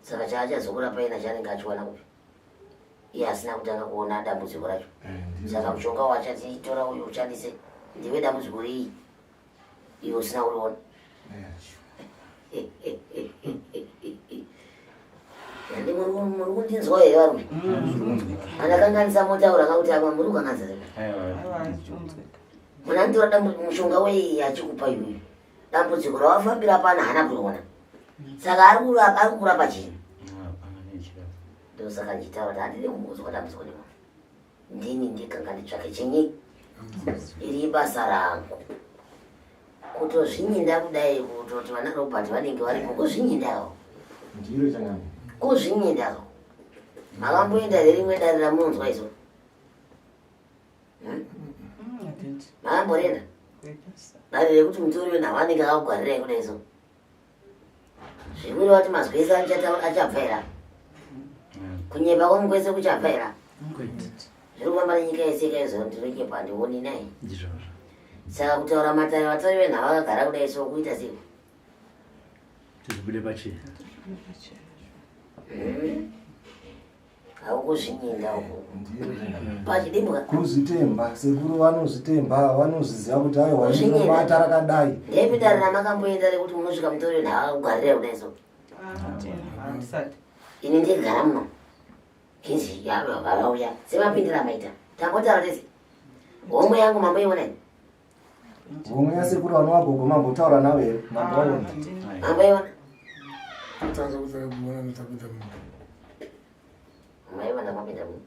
Saka chaachazokurapa ena chaanenge achiwana kupi? Iye asina kutanga kuona dambudziko racho. Saka mushonga wachati tora uyu ushandise, ndiwe dambudziko rei? Iwe usina kuriona. Handi muri kundinzwa here varume? Andakanganisa motaura kakuti apa muri kukanganisa here? Munhu anotora mushonga wei achikupa iwewe. Dambudziko rawafambira pano haana kuriona. Saka ari kurapa, ari kurapa chii? Ndosaka ndichitaura kuti handidi kuudzwa dambudziko nemunhu. Ndini ndikanga nditsvake chinyi? Iri basa rangu. Kutozvinyinda kudai kutoti vana Robert vanenge varipo kuzvinyindawo. Ndiro changamire. Kuzvinyindawo. Makamboenda here rimwe dare ramunonzwa izvo? Makamborenda? Dare rekuti mutori wenhau anenge akakugarirai kudai so. Zvikureva kuti mazwi ese achabva here? Kunyepa kwangu kwese kuchabva here? Zviri kufamba nenyika yese ikaizwa ndinonyepa handioni nai. Saka kutaura matare vatori venhau vakagara kudai so kuita sei? Tizvibude pachena. Haukuzvinyinda uku. Pachidimbuka. Kuzvitemba, sekuru vanozvitemba, vanozviziva kuti aiwa ndinobata rakadai. Ndepi dare ramakamboenda rekuti munosvika mutori wenhau akakugarira kudai so? Handisati. Ini ndigara muno. Kinzi vavauya semapindira maita. Tambotaura tese. Homwe yangu mamboiona ini. Homwe yasekuru vanovagogo mambotaura navo here? Mambovaona. Mamboiona. Kutanga kutanga kuona nditapinda muno. Maiona mapinda muno.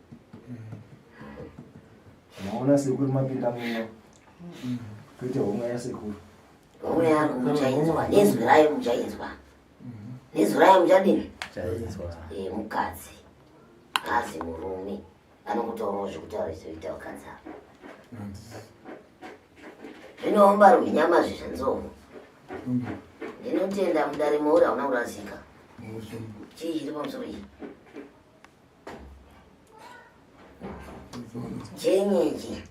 Maona sekuru mapinda muno. Kwete homwe yasekuru. Homwe yangu muchainzwa, nezwi rayo muchainzwa. Nezwi rayo muchadini? Chainzwa. Mukadzi. Hazi murume. Anokutaurawo zvekutaura zvizoita vakadzi ava. Zvinoomba rwinyama zvezvanzou. Ndinotenda mudare mauri hauna kurasika. Chii chiri pamusoro ichi? Chinyi ichi?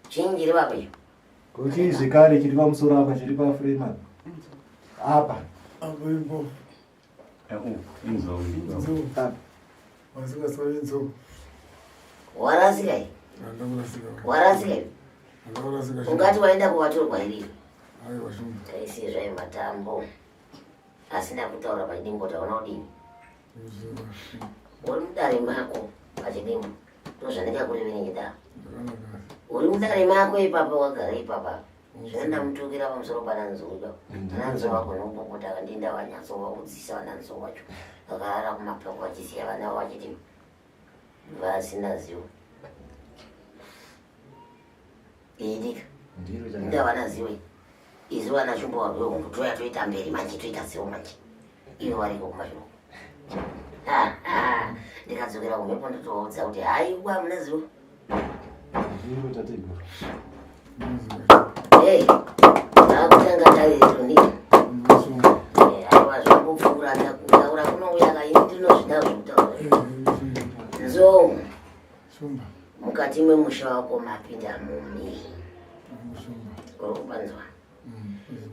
Chinyi chiri papo ichi? Ko chii zvekare chiri pamusoro apa chiri paframe apa? Apa. Apo imbo. Inzou. Apa. Wasika sori inzou. Warasika iyi. Warasika iyi. Ungati waenda kuvatorwa here? Aiwa shumba. Taisiye zvayo matambo. Asina kutaura pachidimbo taona kudini? Uri mudare mako pachidimbo. Ndozvandingakurevere nyida. Uri mudare mako ipapa wakagara ipapa. Zvino ndamutukira pamusoro pana Nzou ipapo. Ana Nzou vagona kupopota vakandinda vanyatsovakudzisa vana Nzou vacho. Vakarara kumapako vachisiya vana vachiti vasina zivo. Iitika. Ndavana zivo iyi. Isu vana Shumba varwe toya toita mberi manje toita zivo manje. Ivo variko kumashure. Ndikadzokera kumhepo ndotovaudza kuti haiwa hamuna zivo. Ndiro tateguru. Hey, akutanga dare redu ndini. Eh, aiwa zvangopfuura kutaura kunouya ka ini ndinozvida zvekutaura. Nzou. Mukati memusha wako mapinda mumi. Uri kupanzwa?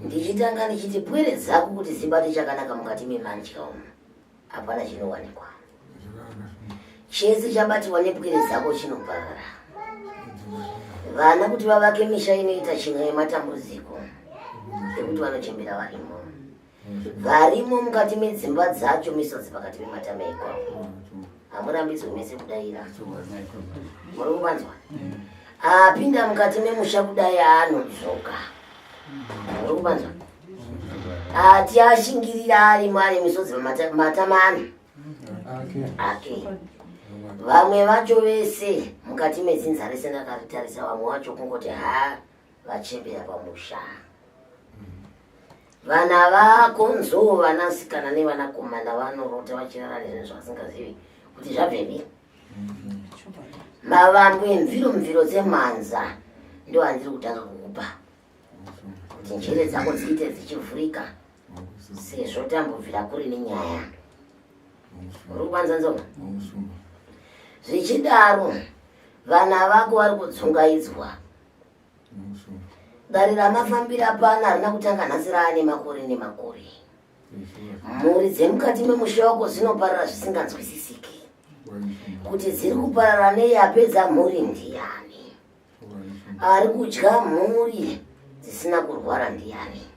Ndichitanga ndichiti pwere dzako kuti dzibate chakanaka mukati memandya umu. Hapana chinowanikwa. Chese chabatiwa nepwere dzako chinoparara. Vana kuti vavake misha inoita chimwe yematambudziko ekuti vanochembera varimo. Varimo mukati medzimba dzacho misodzi pakati pematama ikwavo. Hamurambidzwe mese kudaira. Muri kuvanzwa? Apinda mukati memusha kudai anodzoka. Muri kuvanzwa? Ati ashingirira arimo ane misodzi pamatama ano. Ake. Vamwe vacho vese mukati medzinza rese ndakaritarisa vamwe vacho kungoti ha vachembera pamusha. Vana vako nzou vanasikana nevanakomana vanorota vachirara nezvinhu zvavasingazivi kuti zvabvepi. Mavambo emviro mviro dzemhanza ndo andiri kutanga kukupa kuti njere dzako dziite dzichivhurika sezvo tambobvira kuri nenyaya. Uri kubanza nzou? Zvichidaro vana vako vari kudzungaidzwa Dare ramafambira pano harina kutanga nhasi raane makore nemakore. Mhuri dzemukati memusha wako dzinoparara zvisinganzwisisiki. Kuti dziri kuparara nei apedza mhuri ndiyani? Ari kudya mhuri dzisina kurwara ndiyani?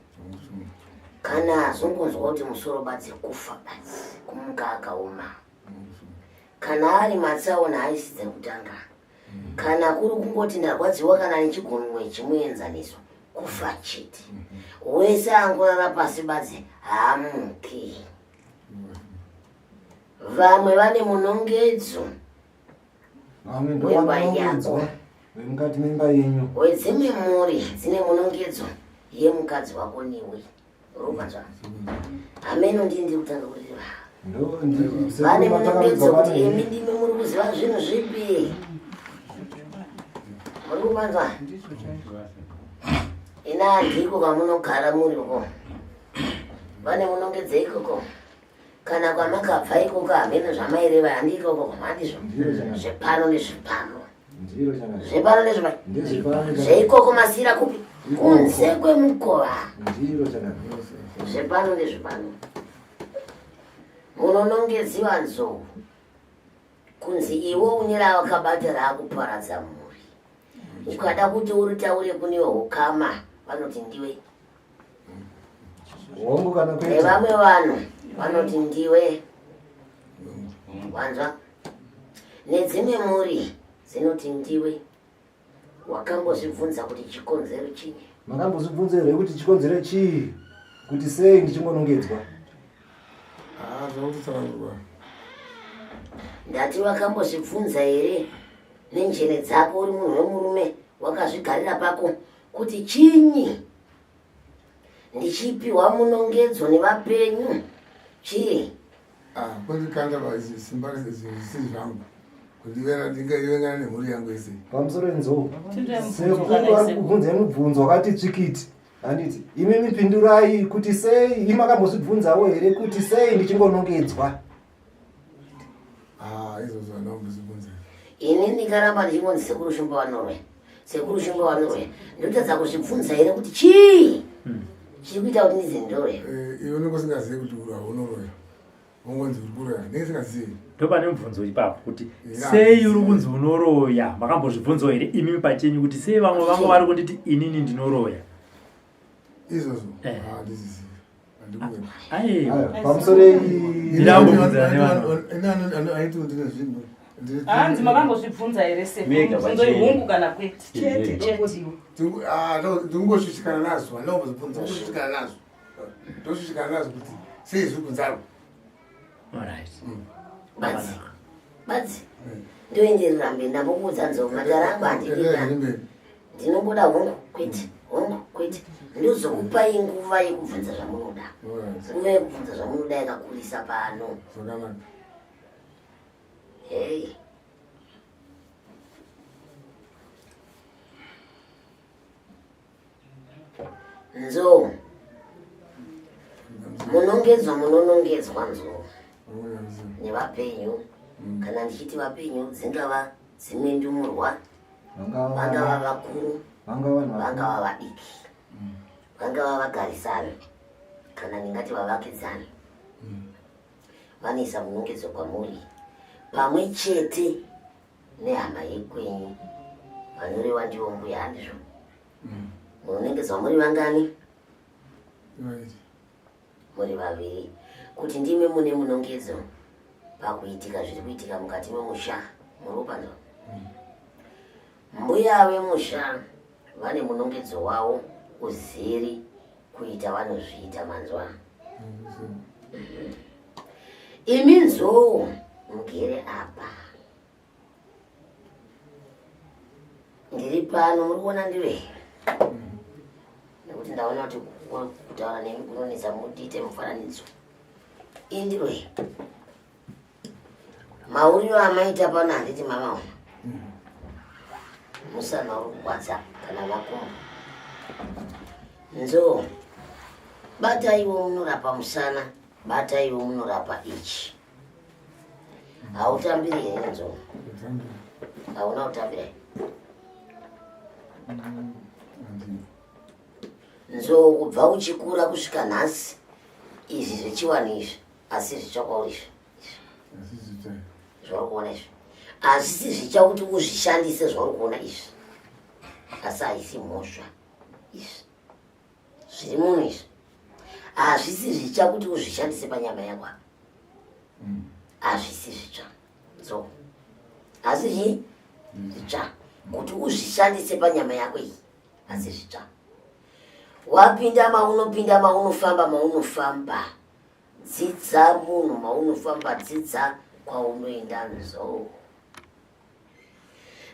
Kana azongonzwa kuti musoro badzi kufa badzi kumuka akaoma. Kana ari matsaona haisi dzekutanga. Kana kuri kungoti ndarwadziwa kana nechigunwe chimuenzaniso kufa chete. Wese angorara pasi badzi haamuki. Vamwe vane munongedzo Vamwe wemba ndovanonongedzwa yako. vemukati memba yenyu. Wedzimwe mhuri dzine munongedzo yemukadzi wako newe. Ropanzwa. Hameno ndini ndiri kutanga kureva. Vane munongedzo kuti imi ndimi muri kuziva zvinhu zvipi. Muri kupanzwa? Ina handiko kwamunogara muri uko. Vane munongedzo ikoko. Kana kwamakabva ikoko hameno zvamaireva handiko ikoko handizvo. Zvepano nezvepano. Zvepano nezvepano. Zveikoko masira kupi? Kunze kwemukova. Zvepano nezvepano. Munonongedziwa nzou kunzi iwe une rawakabata raakuparadza mhuri. Ukada kuti uritaure kune hukama vanoti ndiwe. Hongu kana kwete. Nevamwe vanhu vanoti ndiwe. Wanzwa? Nedzimwe mhuri dzinoti ndiwe. Wakambozvibvunza kuti chikonzero chii? Makambozvibvunza here kuti chikonzero chii? Kuti sei ndichingonongedzwa? Ah, zvakutotsanangurwa. Ndati wakambozvibvunza here nenjere dzako uri munhu wemurume wakazvigarira pako kuti chinyi ndichipiwa munongedzo nevapenyu chii? Ah, kundikanda simba zvisiri zvangu kundivera ndingaivengana nemhuri yangu yese. Pamusoro enzou. Sekuru vari kubvunza mubvunzo wakati tsvikiti. Handiti imi mipindurai kuti sei imi makambozvibvunzawo here kuti sei ndichingonongedzwa? Ah, izvozvo handina kumbozvibvunza. Ini ndikaramba ndichingonzi sekuru Shumba vanorwe, sekuru Shumba vanorwe, ndotadza kuzvibvunza here kuti chii? Chiri kuita kuti ndizi ndoroya. Eh, iwe unenge usingazivi kuti uri haunoroya. Wongonzi uri kuroya. Ndenge usingazivi. Ndopane mubvunzo ipapo kuti sei uri kunzi unoroya? Makambozvibvunzawo here imimi pachenyu kuti sei vamwe vangu vari kunditi inini ndinoroya? Izvozvo. Eh. Ah, handizivi. Aiwa. Pamusoro Ndinambobvunzana nevanhu. Aiti ndine zvinhu. Hanzi makambozvibvunza here Mega sekuru? Bvunzo pachena. ihungu kana kwete. Chete Chete. ndongodiwa. Ndingoshushikana nazvo handinombozvibvunza ndoshushikana nazvo ndoshushikana nazvo kuti sei zviri kunzarwa. Alright. Badzi. Badzi. Ndoenderera mberi ndambokuudza nzou matara angu handidida. Ndinongoda hongu kwete hongu kwete. Ndozokupai nguva yekubvunza zvamunoda. Nguva yekubvunza zvamunoda yakakurisa pano. Zvakanaka. Hey. Nzou. Munongedzwa munonongedzwa nzou. Nevapenyu. Kana ndichiti vapenyu dzingava dzimwe ndumurwa, vangava vakuru, vangava vadiki, vangava vagarisani, kana ndingati vavakidzani. Vanoisa munongedzo kwamuri pamwe chete nehama yekwenyu vanoreva ndivo mbuya handizvo? Munonengedzwa muri vangani? Muri vaviri. Kuti ndimi mune munongedzo pakuitika zviri kuitika mukati memusha muri kupanzwa? Mbuya vemusha vane munongedzo wavo uzere kuita vanozviita manzwa. Imi nzou mugere apa. Ndiri pano muri kuona ndiri nekuti ndaona kuti kutaura nemi kunonetsa mutiite mufananidzo. Indiro mauriro amaita pano handiti mama musana uri kukwadza kana makumbo. Nzou bataiwo munorapa musana, bataiwo munorapa ichi. Hautambiri here nzou? Hauna kutambira here? Nzou kubva uchikura kusvika nhasi izvi zvechiwanhu izvi asi zvitsva kwauri izvi zvauri kuona izvi hazvisi zvitsva kuti uzvishandise zvauri kuona izvi asi haisi mhosva izvi zviri muno izvi hazvisi zvitsva kuti uzvishandise panyama yako apa hazvisi zvitsva so asi zvii zvitsva kuti uzvishandise panyama yako iyi asi zvitsva wapinda maunopinda maunofamba maunofamba dzidza munhu maunofamba dzidza kwaunoenda nzou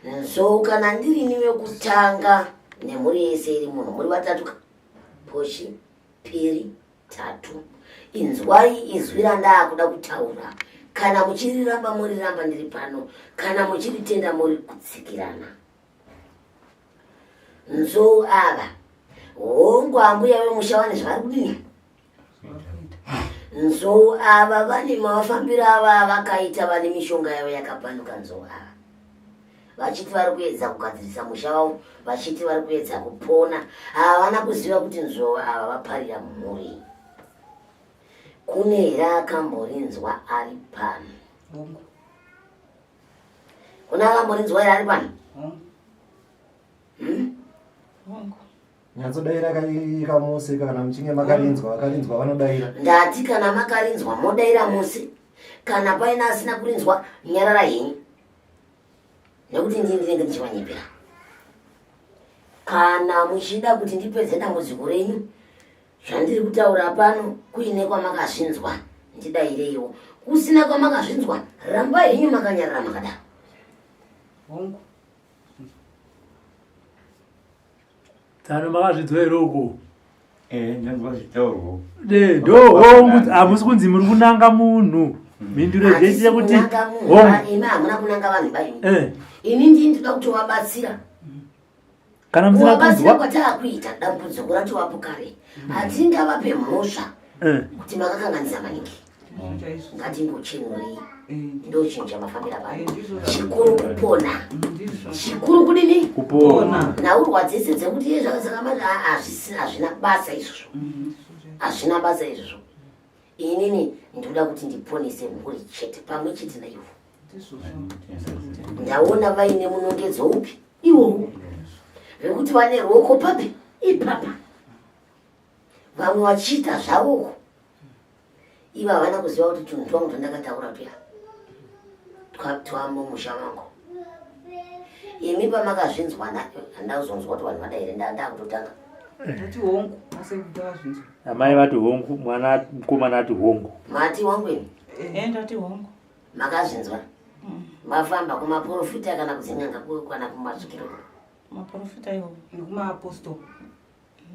nzou kana ndirini wekutanga nemhuri yese iri munhu muri vatatu ka poshi piri tatu inzwai izwi randaakuda kutaura kana muchiriramba moriramba ndiri pano kana muchiritenda muri kutsikirana nzou ava hongu ambuya vemusha vane zvavari kudini nzou ava vane mafambiro ava avakaita vane mishonga yavo yakapanuka nzou ava vachiti vari kuedza kugadzirisa musha wavo vachiti vari kuedza kupona havana kuziva kuti nzou ava vaparira mhuri kune here akamborinzwa ari pano kune akamborinzwa here ari pano hmm? Nyatsodaira kamusi kana muchinge makarinzwa vakarinzwa vanodaira. Ndati kana makarinzwa modaira musi kana paine asina kurinzwa nyarara henyu nekuti ndini ndinenge ndichivanyepera. Kana muchida kuti ndipedze dambudziko renyu zvandiri kutaura pano kuine kwamakazvinzwa ndidaireiwo kusina kwamakazvinzwa rambai henyu makanyarara makadaro. Hongu. Tsano makazvidzwa here uko? Eh, ndanzwa zvichitaurwa. De, ndo hongu hamusi kunzi muri kunanga munhu. Mhinduro dzese yekuti hongu. Imi hamuna kunanga vanhu baimi. Eh. Ini ndini ndinoda kutovabatsira. Kana musina Kuvabatsira kunzwa kwataakuita dambudziko ratovapo kare. Hatingavape mhosva eh. kuti makakanganisa maningi. Ngatingochenurei. Ndochinja mafambira pano. Chikuru kupona. Chikuru kudini? Kupona. Nhaurwa dzese dzekuti iye zvakasakamati hazvina basa izvozvo. Hazvina basa izvozvo. Inini ndinoda kuti ndiponese mhuri chete pamwe chete naivo. Ndaona vaine munongedzo upi iwowo vekuti vane ruoko papi ipapa vamwe vachiita zvavo uko ivo havana kuziva kuti tunhu twangu twandakataura tuya twamumusha mangu imi pamakazvinzwa handina kuzonzwa kuti vanhu vada here ndakutotanga Tati hongu, asi kuti vazvinzwa. Amai vati hongu, mwana mukomana ati hongu. Mati wangu imi? Eh, ndati hongu. Makazvinzwa? Mafamba kumaporofita kana kudzin'anga kana kumasvikiro? Maporofita iwo. Nekumaapostol.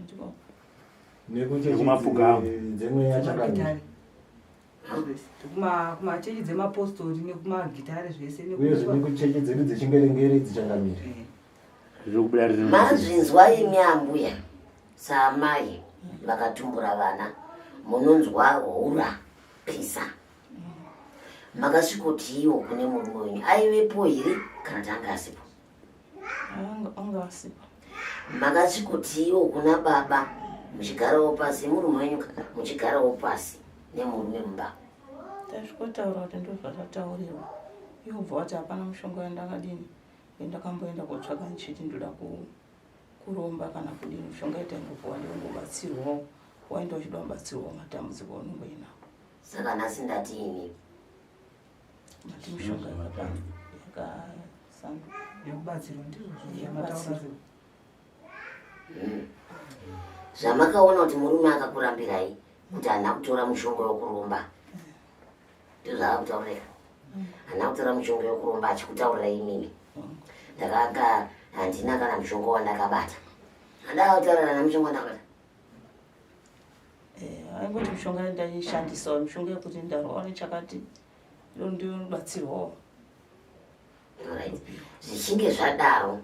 Ndiko. Nekumapfugamo. Dzemweya chakanaka. Kumachechi dzemapostori nekumagitare zvese. Uyezve nekuchechi dzedu dzechingerengere dzichangamire. Zviri kubuda riri. Mazvinzwa imi ambuya saamai vakatumbura vana munonzwa hura pisa. Makasvikotiiwo kune murume wenyu aivepo here kana kuti anga asipo? Anga asipo. Makasvikotiiwo kuna baba muchigarawo pasi murume wenyu muchigarawo pasi nemurume mumba. Tasvikotaura kuti ndozvatataurirwa. Iwo bva wati hapana mushonga wandakadini ndakamboenda kotsvaga ndichiti ndoda kuromba kana kudini mushonga itaingopuwa ndinongobatsirwawo waenda uchida kubatsirwawo matambudziko aunenge uinawo. Saka nhasi ndati ini mati mishonga yakasanduka yekubatsirwa ndizvo zvamataura. Zvamakaona kuti murume akakurambirai kuti haana kutora mushonga wekuromba ndizvo zvaakutaurira haana kutora mushonga wekuromba achikutaurirai imimi ndakanga handina kana mushonga wandakabata handakutaurira na mushonga wandakabata. Aingoti mishonga ndaishandisawo mishonga yekuti ndarwawo nechakati ndinobatsirwawo. Alright. Zvichinge zvadaro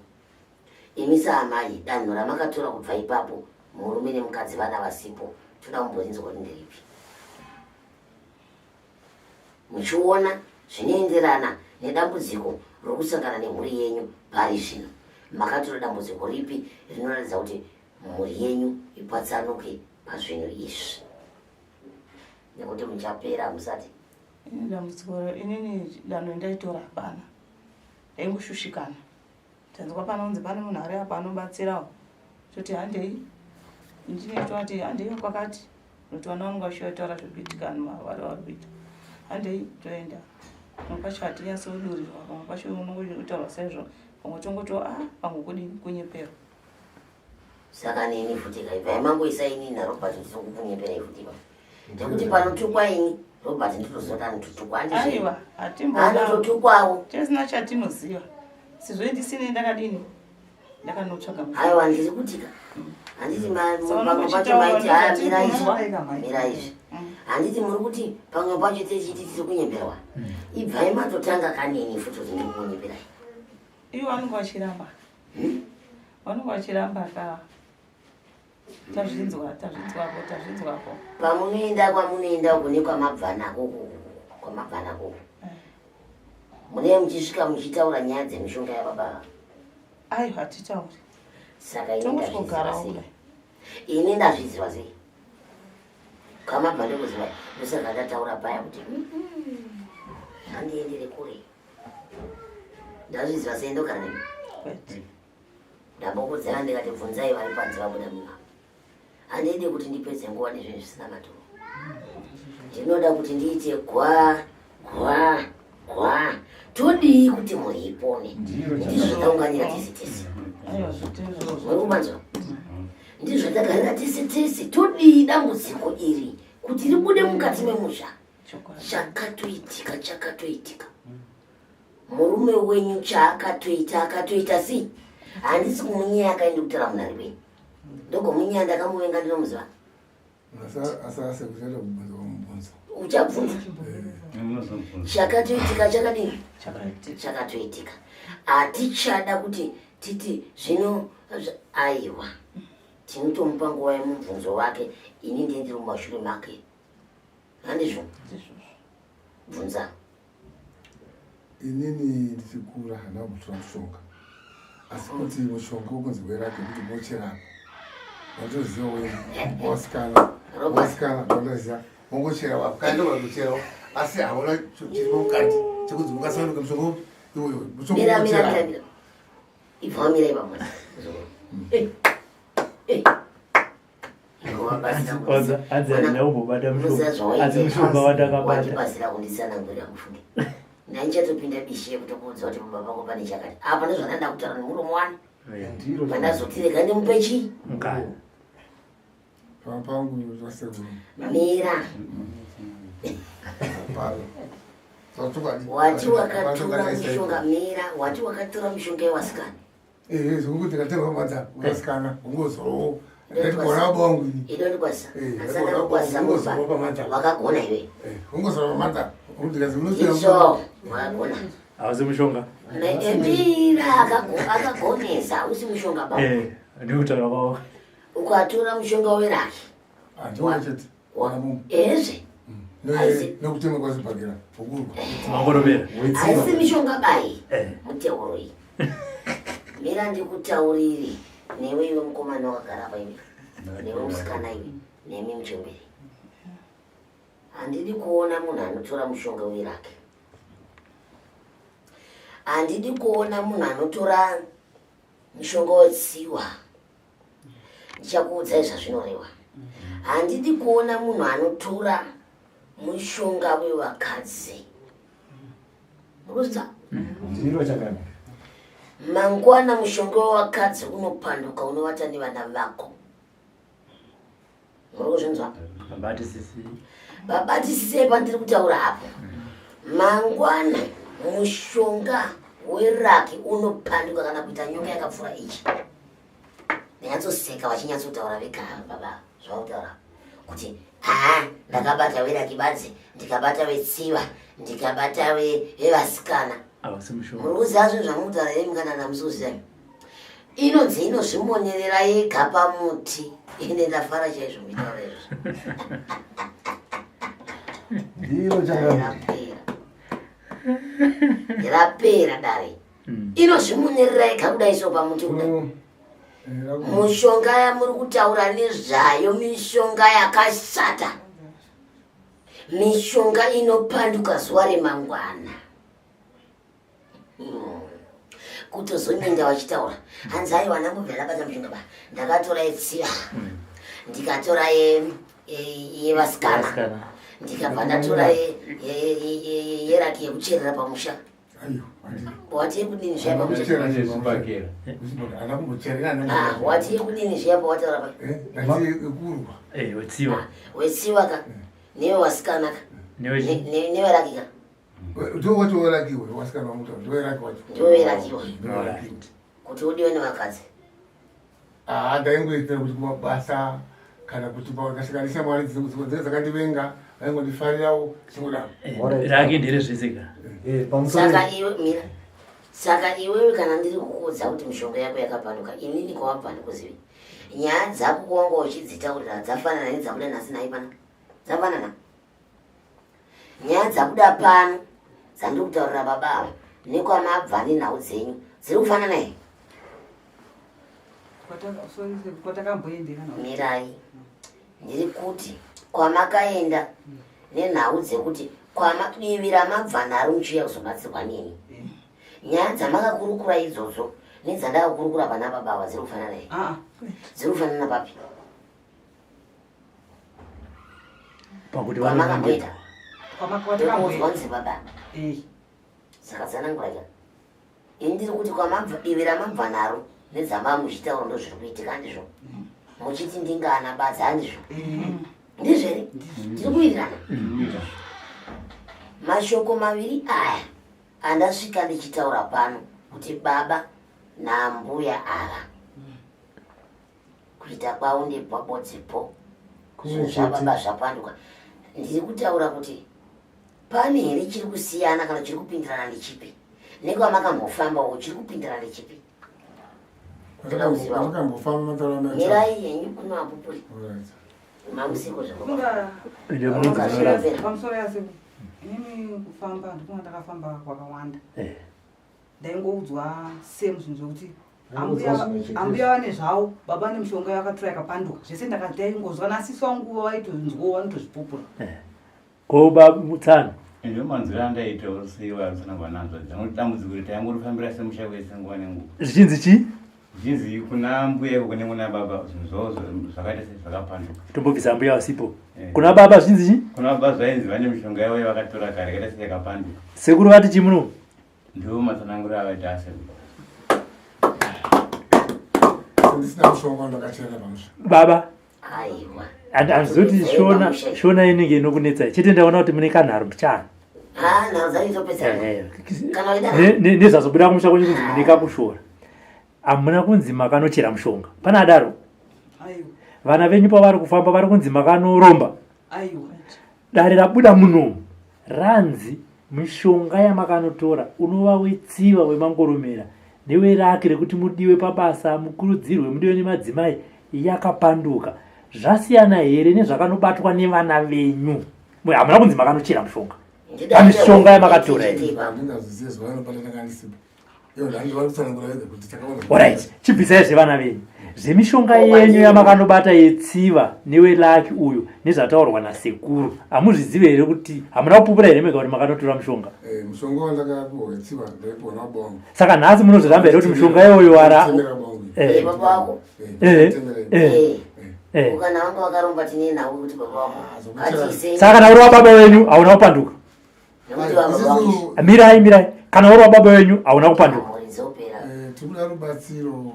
imi saamai danho ramakatora kubva ipapo murume nemukadzi vana vasipo toda kumborinzwa kuti nderipi muchiona zvinoenderana nedambudziko rokusangana nemhuri yenyu pari zvino makatora dambudziko ripi rinoratidza kuti mhuri yenyu ipatsanuke pazvinhu izvi nekuti muchapera musati. Ini dambudziko inini danho ndaitora hapana ndaingoshushikana tanzwa panonzi pane munhu ari apa anobatsirawo toti handei ndine toti handei kwakati nokuti vana vangu vachivaitaura zvekuitika vari vari kuita handei toenda pamwe pacho hatinyatsodurirwa pamwe pacho unongotaurwa saizvo pamwe tongoto a pamwe kudini kunyeperwa. Saka neni futi kaibva mangoisa ini naRobert ndiri kukunyeperai futi pa nekuti panotukwa ini Robert ndinoziva kuti anototukwa aiwa anototukwawo tisina chatinoziva sezvo ndisine ndakadini ndakanotsvaga. Aiwa ndiri kutika handiti pamwe pacho maiti haya mira izvi mira izvi handiti muri kuti pamwe pacho techiti tiri kunyemberwa ibvai matotanga kanini futi kuti ndiri kukunyeperai. Ivo vanenge vachiramba vanenge vachiramba ka tazvinzwa tazvinzwapo tazvinzwapo. Pamunoenda kwamunoenda uko nekwamabva nako kwamabva nako munee muchisvika muchitaura nyaya dzemishonga yababa. Aiwa hatitauri. Saka ini ndazviziva sei? Ini ndazviziva sei? Kwamabva ndikuziva ndosaka ndataura paya kuti handiendere kure. Ndazviziva sei ndogara nemi? Ndambokudzana ndikati bvunzai vari panze vabuda mumba. Handidi kuti ndipedze nguva nezvinhu zvisina maturo. Ndinoda kuti ndiite gwa gwa gwa. Todii kuti mhuri ipone? Ndizvo zvataunganira tese tese. Muri kumanzwa? Ndizvo zvatagarira tese tese. Todii dambudziko iri kuti ribude mukati memusha? Chakatoitika chakatoitika. Murume wenyu chaakatoita akatoita sei? Handisi kumunyeya akaenda kutaura munhu ari kwenyu. Ndogomunyeya ndakamuvenga ndinomuziva. Uchabvunza. Chakatoitika chakadini? Chakatoitika. Hatichada kuti titi zvino aiwa. Tinotomupa nguva yemubvunzo wake ini ndiye ndiri mumashure make. Handizvo? Bvunza. Inini ndichikura handina kumbotora mushonga asi kuti mushonga wekunzi werake kuti mocherapa watoziva wasikana wasikana ndoziva wongochera wakaenda vakucherawo asi hauna chirimo mukati chekunzi ungasanduka mushonga upi iwoyo mushonga wekuchera ibva wamira ipapo Hanzi handina kumbobata mushonga asi mushonga wandakabata. Wandibasira kunditsanangurira mufunge. Ndaichatopinda bishi yekutokuudza kuti mumba pako pane chakati. Apa ndozvandanda kutaura nemuromo wani. Pandazoti rega ndimupe chii? Mukana. Pamba pangu zvasekuru. Mira. Wati wakatora mushonga mira, wati wakatora mushonga yewasikana. Eh, zvekuti ndikatenga madza vasikana ungozorowo ndati kuona baba wangu ini. Ido ndikwasa. Eh, Asana kukwasa ungozorowa pamadza. Wakagona iwe. Eh, ungozorowa pamadza. Ndikazi unoswera. Izvo wakagona. Hausi mushonga. Mira akagonesa hausi mushonga baba. Eh, ndikutaura kwavo. Ukatora mushonga weraki. Handiwo chete. Ezve. Nekutema kwazibhagera ukurwa. Mangorovera. Haisi mishonga bai. Muteuro iyi. Mira ndikutaurire newe iwe mukomana wakagara apa iwe. Newe musikana iwe. Nemi muchembere. Handidi kuona munhu anotora mushonga weraki. Handidi kuona munhu anotora mushonga wetsiwa. Ndichakuudzai zvazvinoreva. Handidi kuona munhu anotora mushonga wevakadzi. Murikuzvinzwa? Ndiro chakanaka. Mangwana mushonga wevakadzi unopanduka unovata nevana vako. Muri kuzvinzwa? Babatisisi. Babatisisei pandiri kutaura apo. Mangwana mushonga weraki unopanduka kana kuita nyoka yakapfuura ichi. Ndinyatsoseka vachinyatsotaura vega baba zvavakutaura kuti haa ndakabata weraki badzi ndikabata wetsiva ndikabata vevasikana. Hausi mushonga. Muri kuziva zvinhu zvamukutaura here mukana namusi kuziva? Inonzi inozvimonerera yega pamuti. Ine ndafara chaizvo mitaura izvozvo. Ndiro chakanaka. Rapera. Rapera dare. Inozvimonerera yega kudai so pamuti kudai. Mushonga yamuri kutaura nezvayo mishonga yakashata. Mishonga inopanduka zuva remangwana. Kutozonyenga vachitaura hanzi aiwa ndambobvira ndabata mushonga ba ndakatora yetsiva ndikatora yevasikana ndikabva ndatora yeraki yekucherera pamusha. Wati yekudini zviya pamusha? Wati yekudini zviya pawataura pa? Eh, wetsiva. Wetsiva ka newevasikana ka neveraki ka. Ndiwo wacho werakiwe wasikana wangu ndiwo weraki wacho. Ndiwo werakiwe. Kuti udiwe nevakadzi. Ah, ndaingoitira kuti kumabasa kana kuti pakasvika mwari dzimwe dzakandivenga vaingondifarirawo chingodaro. Raki ndere zvese ka. Saka iwe mira. Saka iwewe kana ndiri kukuudza kuti mishonga yako yakapanduka inini kwawabva ndikuzivi. Nyaya dzako kwawanga uchidzitaurira dzafanana nedzabuda nhasi nhai pana. Dzafanana. Nyaya dzabuda pano dzandiri kutaurira baba ava nekwamabva nenhau dzenyu dziri kufanana here? Mirai, ndiri kuti kwamakaenda nenhau dzekuti kwamadivi ramabva naro muchiuya kuzobatsirwa neni. Nyaya dzamakakurukura idzodzo nedzandakakurukura pana baba ava dziri kufanana here? Dziri kufanana papi? Pakuti kwamakamboita nzi baba saka tsanangura ka ini ndiri kuti kwamabva divi ramabva naro nedzamava muchitaura ndo zviri kuitika handizvo muchiti ndingana badza handizvo ndizvo here tiri kuwirirana mashoko maviri aya andasvika ndichitaura pano kuti baba nambuya ava kuita kwavo ndepabodzi po zvinhu zvababa zvapanduka ndiri kutaura kuti pane here chiri kusiyana kana chiri kupindirana nechipi nekwamakambofambawo chiri kupindirana nechipi mirai henyu kuno apupuri mamusiko Pamusoro yase. Inini kufamba ndikuma ndakafamba kwakawanda. Eh. Ndaingoudzwa same zvinhu zvekuti ambuya vane zvavo baba vane mishonga yakatora yakapanduka zvese ndakataingozwa nasisi wangu vaitonzwa vanotozvipupura. Eh. Ko bamutsano Ndo manzwiro andaita usiwa arutsanangwa nazvo dzanoti dambudziko kuti taingorifambira semusha wese nguva nenguva. Zvichinzi chii? Zvichinzi kuna mbuya iko kune kuna baba zvinhu zvavo zvakaita sezvakapanduka. Tombobvisa mbuya vasipo. Eh. Kuna baba zvichinzi chii? Kuna baba zvainzi vane mishonga yavo yavakatora kare yakaita seyakapanduka. Sekuru vati chii muno? Ndiwo matsananguriro avaita asekuru. Ndisina mushonga ndakachena pamusha. Baba. Aiwa. Handizivi kuti shona shona inenge inokunetsai chete ndaona kuti mune kanharo mbichana. Ah, nharo dzacho dzopedzana. Eh, Kana uida Nezvazobuda kumusha kwenyu kunzi mune kakushora. Hamuna kunzi makanochera mushonga. Pana adaro. Aiwa. Vana venyu pavari kufamba vari kunzi makanoromba. Aiwa. Dare rabuda munomu ranzi mishonga yamakanotora unova wetsiva wemangoromera neweraki rekuti mudiwe pabasa mukurudzirwe mudiwe nemadzimai yakapanduka zvasiyana here nezvakanobatwa nevana venyu hamuna kunzi makanochera mushonga pamishonga yamakatora here Alright, chibvisai zvevana venyu zvemishonga yenyu yamakanobata yetsiva newelaki uyu nezvataurwa nasekuru hamuzvizive here kuti hamuna kupupura here mega kuti makanotora mushonga eh, mushonga wandakapiwa wetsiva ndaipiwa nabongo saka nhasi munozviramba here kuti mishonga iyoyo wara eh. Eh, saka kana uri wababa wenyu hauna kupanduka mirai mirai kana uri wababa wenyu hauna kupanduka eh, tikuda rubatsiro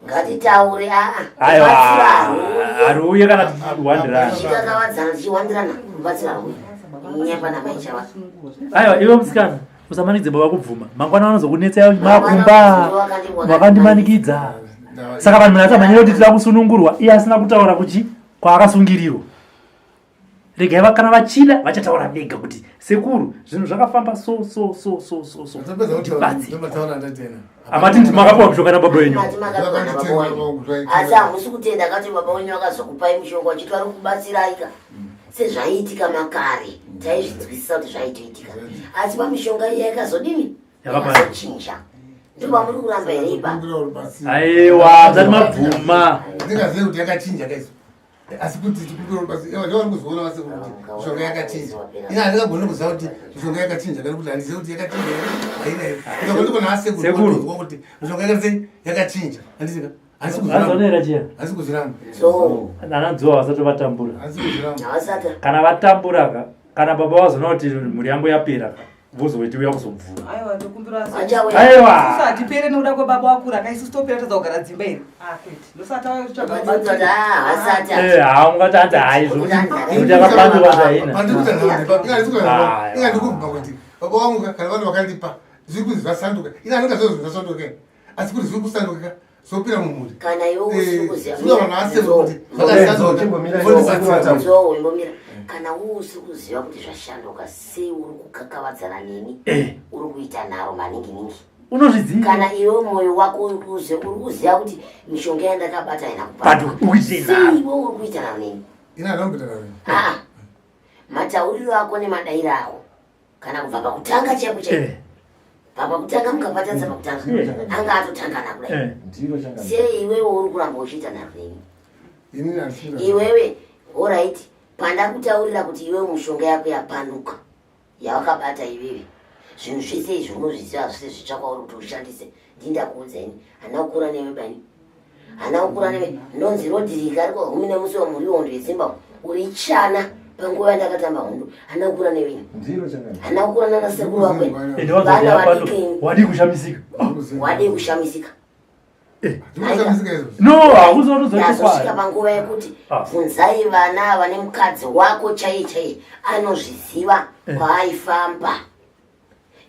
ngatitaure aa aiwa haruuye kana tichiwandirana tichikakavadzana tichiwandirana rubatsiro haruuye nyepa namaichava aiwa iwe musikana usamanikidze baba kubvuma mangwana vanozokunetsa makumba makandimanikidza saka vanhu munatsamhanyira kuti tida kusunungurwa iye asina kutaura kuchi kwaakasungirirwa regai kana vachida vachataura vega kuti sekuru zvinhu zvakafamba so so so so so so amati ndi makapiwa mushonga nababa wenyu asi hamusi kutenda kati baba wenyu vakazokupai mushonga vachiti vari kubatsiraika sezvaiitika makare taizvinzwisisa kuti zvaitoitika asi pamishonga iya yakazodini yakazochinja ndopamuri kuramba here ipa aiwa msati mabvuma ndingazive kuti yakachinja kaiso asi kuti tikumbira rubatsiro ivo vari kuzoona vase kuti mishonga yakachinja ini handingagoni kuziva kuti mishonga yakachinja kana kuti handizive kuti yakachinja here haina here ndikagoni kuona asekuru kuti mishonga yakasei yakachinja handisika hansi kuzviramba ana dzuva vasati vatambura kana vatambura ka kana baba vazoona kuti mhuri yangu yapera ka vozoiti uya kuzobvuma aiwa ndokumbira aiwa hatipere nekuda kwebaba wakura ka isusu topera tadza kugara dzimba here ah kwete ndosati auya kutsvaga eh ha ungati hanzi hayi zvokuti akapanduka zvaina inga ndikubva kuti baba wangu kana vanhu vakandipa zviri kunzi zvasanduka ina anonga zvozvo zvasanduka asi kuti zviri kusanduka zopira mumhuri kana iwe usiri kuziva kana uwe usiri kuziva kuti zvashanduka sei uri kukakavadzana neni eh. uri kuita nharo maningi ningi unozviziva kana iwe mwoyo wako uri kuziva kuti mishonga yandakabata haina kupanduka sei iwe uri kuita nharo neni ah, matauriro ako nemadairo ako kana kubva pakutanga chaipo chaipo eh. papakutanga mukapatanisa pakutanga eh. anga atotangana kudai eh. sei iwewe uri kuramba uchiita nharo neni iwewe orit pandakutaurira kuti iwewe mushonga yako yapanduka yawakabata iwewe zvinhu zvese izvi unozviziva zvese zvitsva kwauri kuti ushandise ndindakuudza ini handina kukura newe bani Hana kukura newe ndonzi Rodrick ari kwagumi nemusi wamhuri hondo yeZimbabwe uri chana panguva yandakatamba hondo hana kukura newe hana kukura nana sekuru vakwe vana vadiki wadii kushamisika wadii kushamisika eh. no hauzotozosvika panguva yekuti ah. bvunzai vana ava nemukadzi wako chaiye chaiye anozviziva eh. kwaaifamba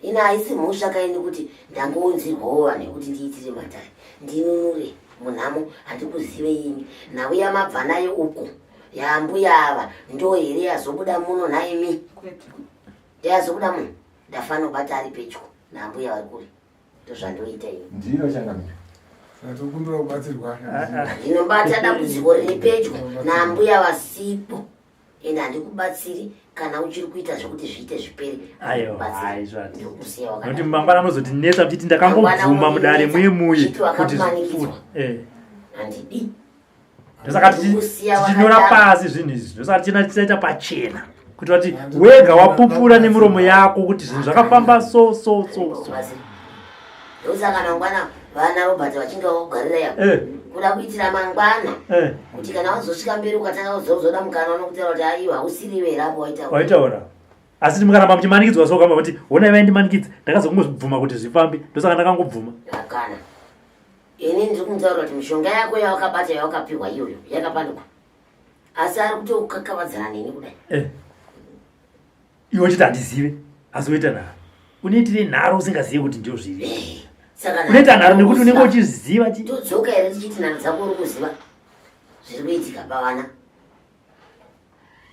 Ini haisi mhosva kaini kuti ndangounzirwawo vanhu yekuti ndiitire matare ndinunure munhamo handikuzive ini nhau yamabva nayo uku yaambuya ava ndo here yazobuda muno nhaimi ndeyazobuda muno ndafanobata ari pedyo naambuya vari kure ndozvandoita ini ndiro changamire tokumbira kubatsirwa ndinobata dambudziko riri pedyo naambuya vasipo. Ende handikubatsiri kana uchiri kuita zvekuti zviite zvipere. Aiwa, aizvo hati. Ndokusiya Nokuti wakadaro. mangwana munozotinetsa muchiti ndakangobvuma mudare muye muye Chiti kuti wakamanikidzwa. eh. Handidi. Ndosaka Ndikusiya tichinyora wakadaro. pasi zvinhu izvi. Ndosaka tichina tichaita pachena. Kuti vati wega wapupura nemiromo yako kuti zvinhu zvakafamba so so so so. Handikubatsiri. Ndosaka mangwana vana Robert vachinge vakugarira yako. Eh. Kuda kuitira mangwana. Eh. Kuti kana wazosvika mberi ukatanga kuzozoda mukana unokutaura kuti aiwa hausiriwe here apo waitaura. Waitaura. Asi mukaramba muchimanikidzwa so kamba kuti honai vaindimanikidza ndakazongozvibvuma kuti zvifambe ndosaka ndakangobvuma. Hakana. Ini ndiri kumutaura kuti mishonga yako yawakabata yawakapihwa iyoyo yakapanduka. Asi ari kutokakavadzana neni kudai. Eh. Iwe uchiti handizive asi woita nharo. Unoitire nharo usingazive kuti ndio zviri. Eh, Saka Unoita nharo nekuti unenge uchiziva chi. Todzoka here tichiti nharo dzako uri kuziva zviri kuitika pavana.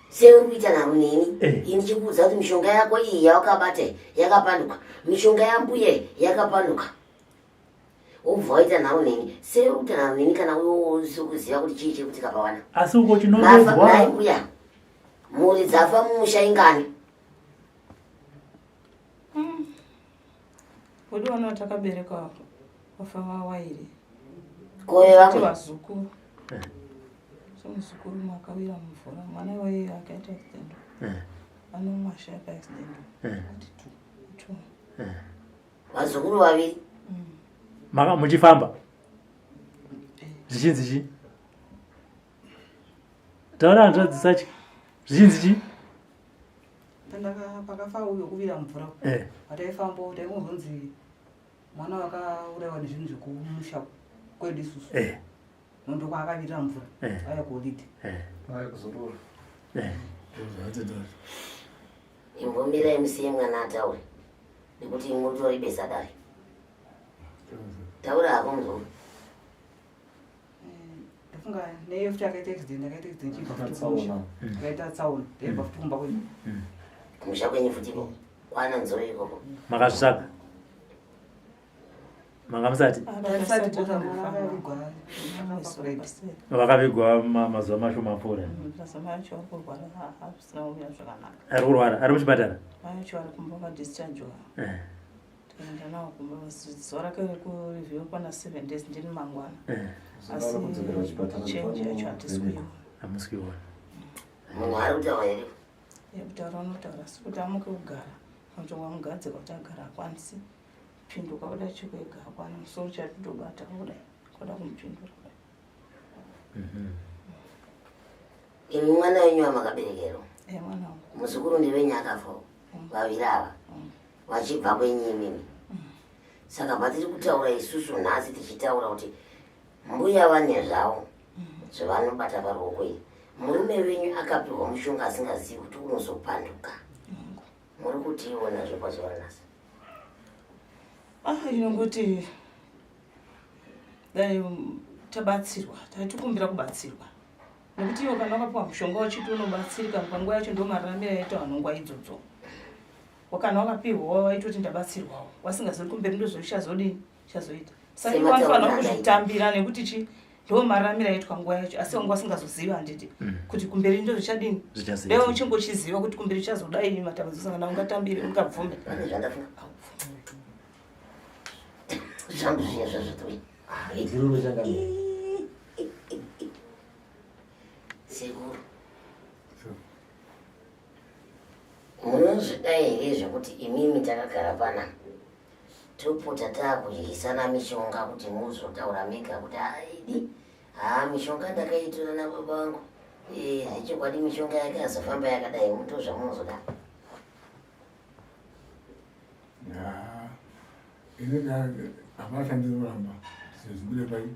Sei uri kuita nharo neni? Eh. Ini ndichikuudza kuti mishonga yako iyi yawakabata iyi yakapanduka. Mishonga yambuya iyi yakapanduka. Wobva waita nharo neni. Sei uri kuita nharo neni kana iwe usiri kuziva kuti chii chiri kuitika pavana? Asi uko Mafa chinondozwa. nhai mbuya. Mhuri dzafa mumusha ingani? Wedu vana vatakabereka vafa vawairi. Kove vamwe. Vazukuru. Semuzukuru makawira mumvura mwana waye akaita accident. Anomwa shaya pa accident. Kuti tu tu. Vazukuru vaviri. Maka muchifamba. Zvichinzi chi? Taura hanzvadzi sachi. Zvichinzi chi? Pandaka pakafa uyo kuvira mvura. Eh. Pataifamba taingozonzi mwana wakaurayiwa nezvinhu zvekumusha kwedu isusu. Eh. Nondo kwaakavirira mvura. Eh. Aya kuholiday. Eh. Aya kuzorora. Eh. Imbomirai musiye mwana ataure. Nekuti mutori besa dare. Taura hako muzukuru. Ndafunga neye futi akaita accident akaita accident chibva futi kumusha. Akaita tsaona. Ndaibva futi kumba kwedu. Kumusha kwenyu futi ikoko. Kwana nzou ikoko. Makazvitsvaga. Manga musati Tarisati bota mwana akavigwa pakuredi. vakavigwa mazuva mashoma apfuura. Mazuva acho ari kurwara haasina kumira zvakanaka. Ari kurwara, ari muchipatara. Mai acho ari kumba vakadischargewa. Eh. Tikaenda nawo kumba zuva rake rekureview kwana 7 days ndini mangwana. Eh. Asi change yacho hatisi kuiona. Hamusi kuiona. Munhu ari kutaura here? Yekutaura unotaura asi kuti amuke kugara. Anotonga mugadzika kuti agara akwanisi. Pinduka kuda chiko ega akwana musoro chatotobata kudai. Kuda kumupindura. Imi mwana wenyu wamakaberekerwa. Eh mwana wangu. Muzukuru ndewenyu akafa. Vaviri ava. Vachibva kwenyu imimi. Saka patiri kutaura isusu nhasi tichitaura kuti mbuya vane zvavo zvavanobata paruoko iri. Murume wenyu akapiwa mushonga asingazivi kuti unozopanduka. Muri kutiiwo nazvo pazuva ranhasi. Ah, inongoti dai tabatsirwa, taitikumbira kubatsirwa. Nekuti iwo kana wakapiwa mushonga wachiti unobatsirika panguva yacho ndo mararamiro aita vanhu nguva idzodzo. Kana wakapiwa waitoti ndabatsirwawo, wasingazivi kumberi ndozvoichazodini chazoita. Saka iwo vanofanira kuzvitambira nekuti chi ndo mararamiro aitwa nguva yacho asi wanga wasingazozivi handiti kuti kumberi ndozvichadini. Zvichazoita. Dai uchingochiziva kuti kumberi chazodai matambudziko sangana ungatambire ungabvume. Pane zvandafunga. Zvangu zviya zvazvatoi. Ndirume changamire. Sekuru. Munozvida here zvekuti imimi takagara panapa topota taakudyisana mishonga kuti muzotaura mega kuti aidi haa mishonga ndakaitora nababa vangu Eh, zvechokwadi mishonga yake azofamba yakadai muto zvamunozoda. Ini hapana chandinoramba zvibude pai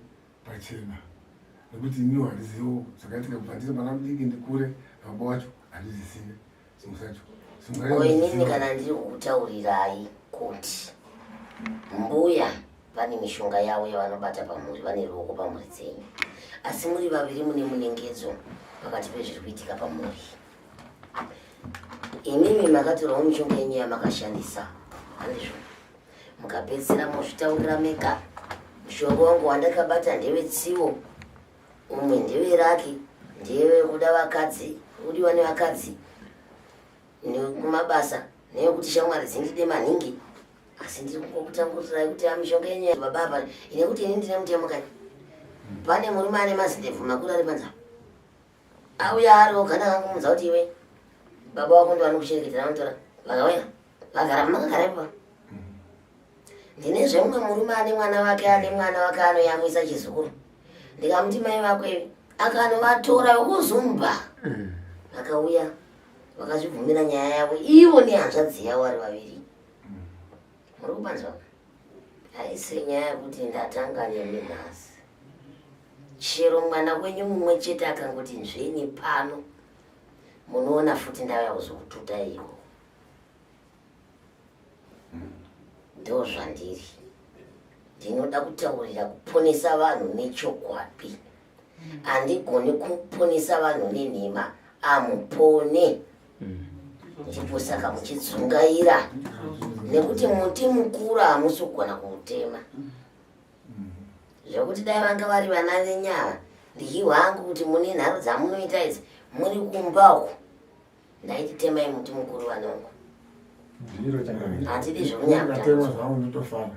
pachena nekuti iniwo handizivo zvakaitika kubva ndiri mwana mudiki ndikure baba wacho handizisive zvinhu zvacho. Ko inini kana ndiri kukutaurirai kuti mbuya vane mishonga yavo yavanobata pamhuri vane ruoko pamhuri dzenyu asi muri vaviri mune munengedzo pakati pezviri kuitika pamhuri. Imimi makatorawo mishonga yenyu yamakashandisa handizvo mukapedzisira mozvitaurira mega mushonga wangu wandakabata ndewetsiwo umwe ndeweraki ndewekuda vakadzi Yekudiwa nevakadzi nekumabasa neyekuti shamwari dzindide maningi asi ndiri kungokutangurirai kuti amishonga yenyu baba apa inekuti ini ndine mutemo kani pane murume ane mazindebvu makuru ari panza auya ari oga ndakangomuudza kuti iwe baba wako ndo vanokuchereketera vanotora vakauya vagara pamakagara ipapo ndine zvemumwe murume ane mwana wake ane mwana wake anoyamwisa chizukuru ndikamuti mai vako ivi akanovatora vekuzumba vakauya vakazvibvumira nyaya yavo ivo nehanzvadzi yavo vari vaviri muri kupanzwa haisi nyaya yekuti ndatanga nemi nhasi chero mwana wenyu mumwe chete akangoti nzveni pano munoona futi ndauya kuzokututa iko ndozvandiri ndinoda kutaurira kuponesa vanhu nechokwadi handigoni kuponesa vanhu nenhema amupone ndipo saka muchidzungaira nekuti muti mukuru hamusi kugona kuutema zvekuti dai vanga vari vana venyava ndichihwa hangu kuti mune nharo dzamunoita idzi muri kumba uku ndaiti temai muti mukuru vanongo hatidi zvekunyamutofara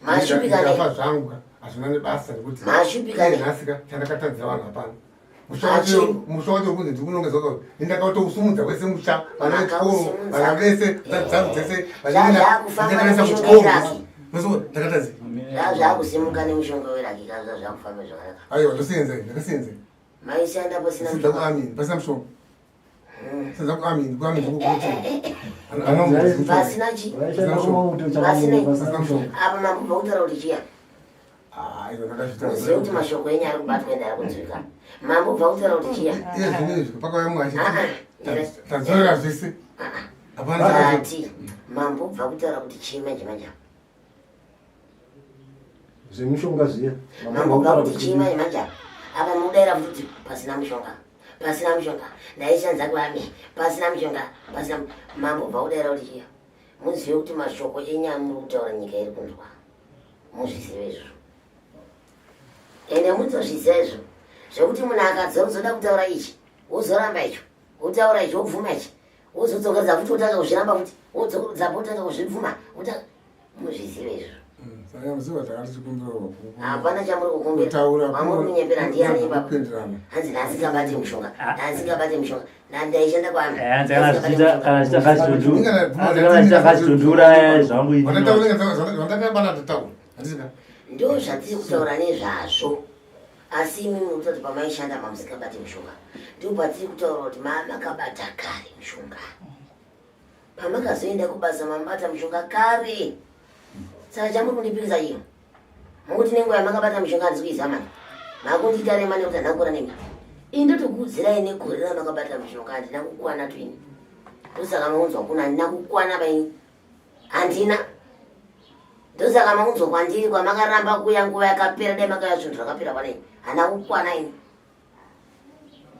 mashupika zvangu hazvina nebasa nekuti nhasi ka chandakatadzira vanhu hapana musha wacho urikunzi ndikunongedza ndakatousumudza wese musha vana vechikoro vana vese dzangu dzese ndakaisa kuchikoro ndakatadzi zvakusimuka nemushonga weraki ka zvakufamba zvakanaka aiwa ndoseenza ndakaseenza maishanda pasina mushonga kuamini pasina mushonga senza kuamini kuamini kukuti pasina chi pasina apa mambobva kutaura kuti chiya muzive kuti mashoko enyu ari kubatwa ende ari kunzwika mambobva kutaura kuti chiya iye zvino izvi pakauya mumwe achiti tadzorera zvese ati mambobva kutaura kuti chii manje manje zvemishonga zviya mambobva kuti chii manje manje apa mudaira futi pasina mushonga pasina mushonga ndaishandisa kwami pasina mushonga pasina mambobva kudaira kuti chiya muzive kuti mashoko enyu amuri kutaura nyika iri kunzwa muzvizive izvo ende mutozviziva izvo zvekuti munhu akadzozoda kutaura ichi wozoramba icho wotaura ichi wobvuma ichi wozodzokeredza futi wotanga kuzviramba futi wodzokeredza wotanga kuzvibvuma muzvizive izvo hapana chamuri kukumbira mamuri kunyepera ndiyani ipapo hanzi ndasingabate mushonga ndasingabate mushonga ndaishanda kwami kana chichakazvitondiuraya zvangu ndo zvatiri kutaura nezvazvo asi imi muri kutoti pamaishanda mamusingabate mushonga ndipo patiri kutaura kuti mamakabata kare mushonga pamakazoenda kubasa mamabata mushonga kare saka chamuri kundipikisa iyo mukuti nenguva yamakabata mushonga handisi kuiziva mani makundiita rema nekuti handina kukura nemi ini ndotokuudzirai negore ramakabata mushonga handina kukwana twini ndosaka maunzwa kuno handina kukwana paini handina ndosaka maunzwa kwandiri kwamakaramba kuya nguva yakapera dai makaya zvinhu zvakapera kwanei handina kukwana ini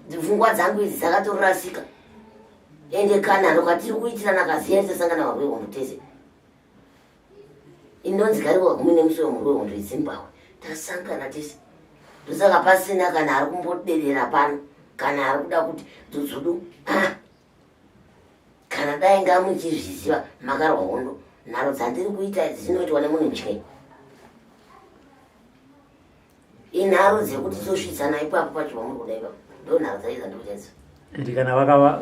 pfungwa dzangu idzi dzakatorasika ende kana rokatiri kuitirana kaziya tisasangana varwe hondo tese inonzi kariko kagumi nemusi wemurwe hondo yezimbabwe tasangana tese ndosaka pasina kana ari kumboderera pano kana ari kuda kuti dzudzudu ah. kana dai nga muchizviziva makarwa hondo nharo dzandiri kuita idzi dzinoitwa nemunhu mutye inharo dzekuti tosvitsana ipapo pacho pamuri kuda ipapo ndo nharo dzacho dzandikuita idzo ende kana vakava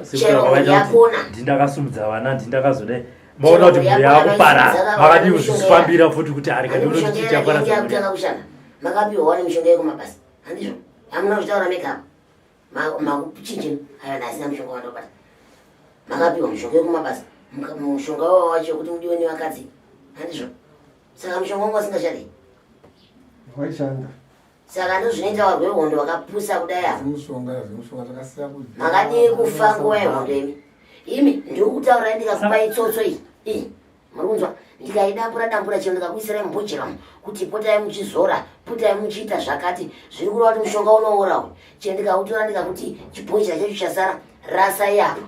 ndindakasumudza vana ndindakazodai maona kuti mhuri yakuparara makadii kuzvifambira futi kuti arika ndione kuti chichaparadza kushanda makapiwa wani mishonga yekumabasa handizvo hamuna kuzvitaura mega makuchinjino ayo ndasina mushonga wandobata makapiwa mushonga yekumabasa mushonga wawa wacho wekuti mudiwe nevakadzi handizvo saka mushonga wangu wasingashandi waishanda saka ndozvinoita varwi vehondo vakapusa kudai ava makadii kufa nguva yehondo imi imi ndiri kutaura ndikakupai tsotso iyi iyi muri kunzwa ndikaidambura dambura chero ndikakuisirai mubhojera umu kuti potai muchizora potai muchiita zvakati zviri kureva kuti mushonga unoora uyu chero ndikautora ndikakuti chibhojera chacho chasara rasai apa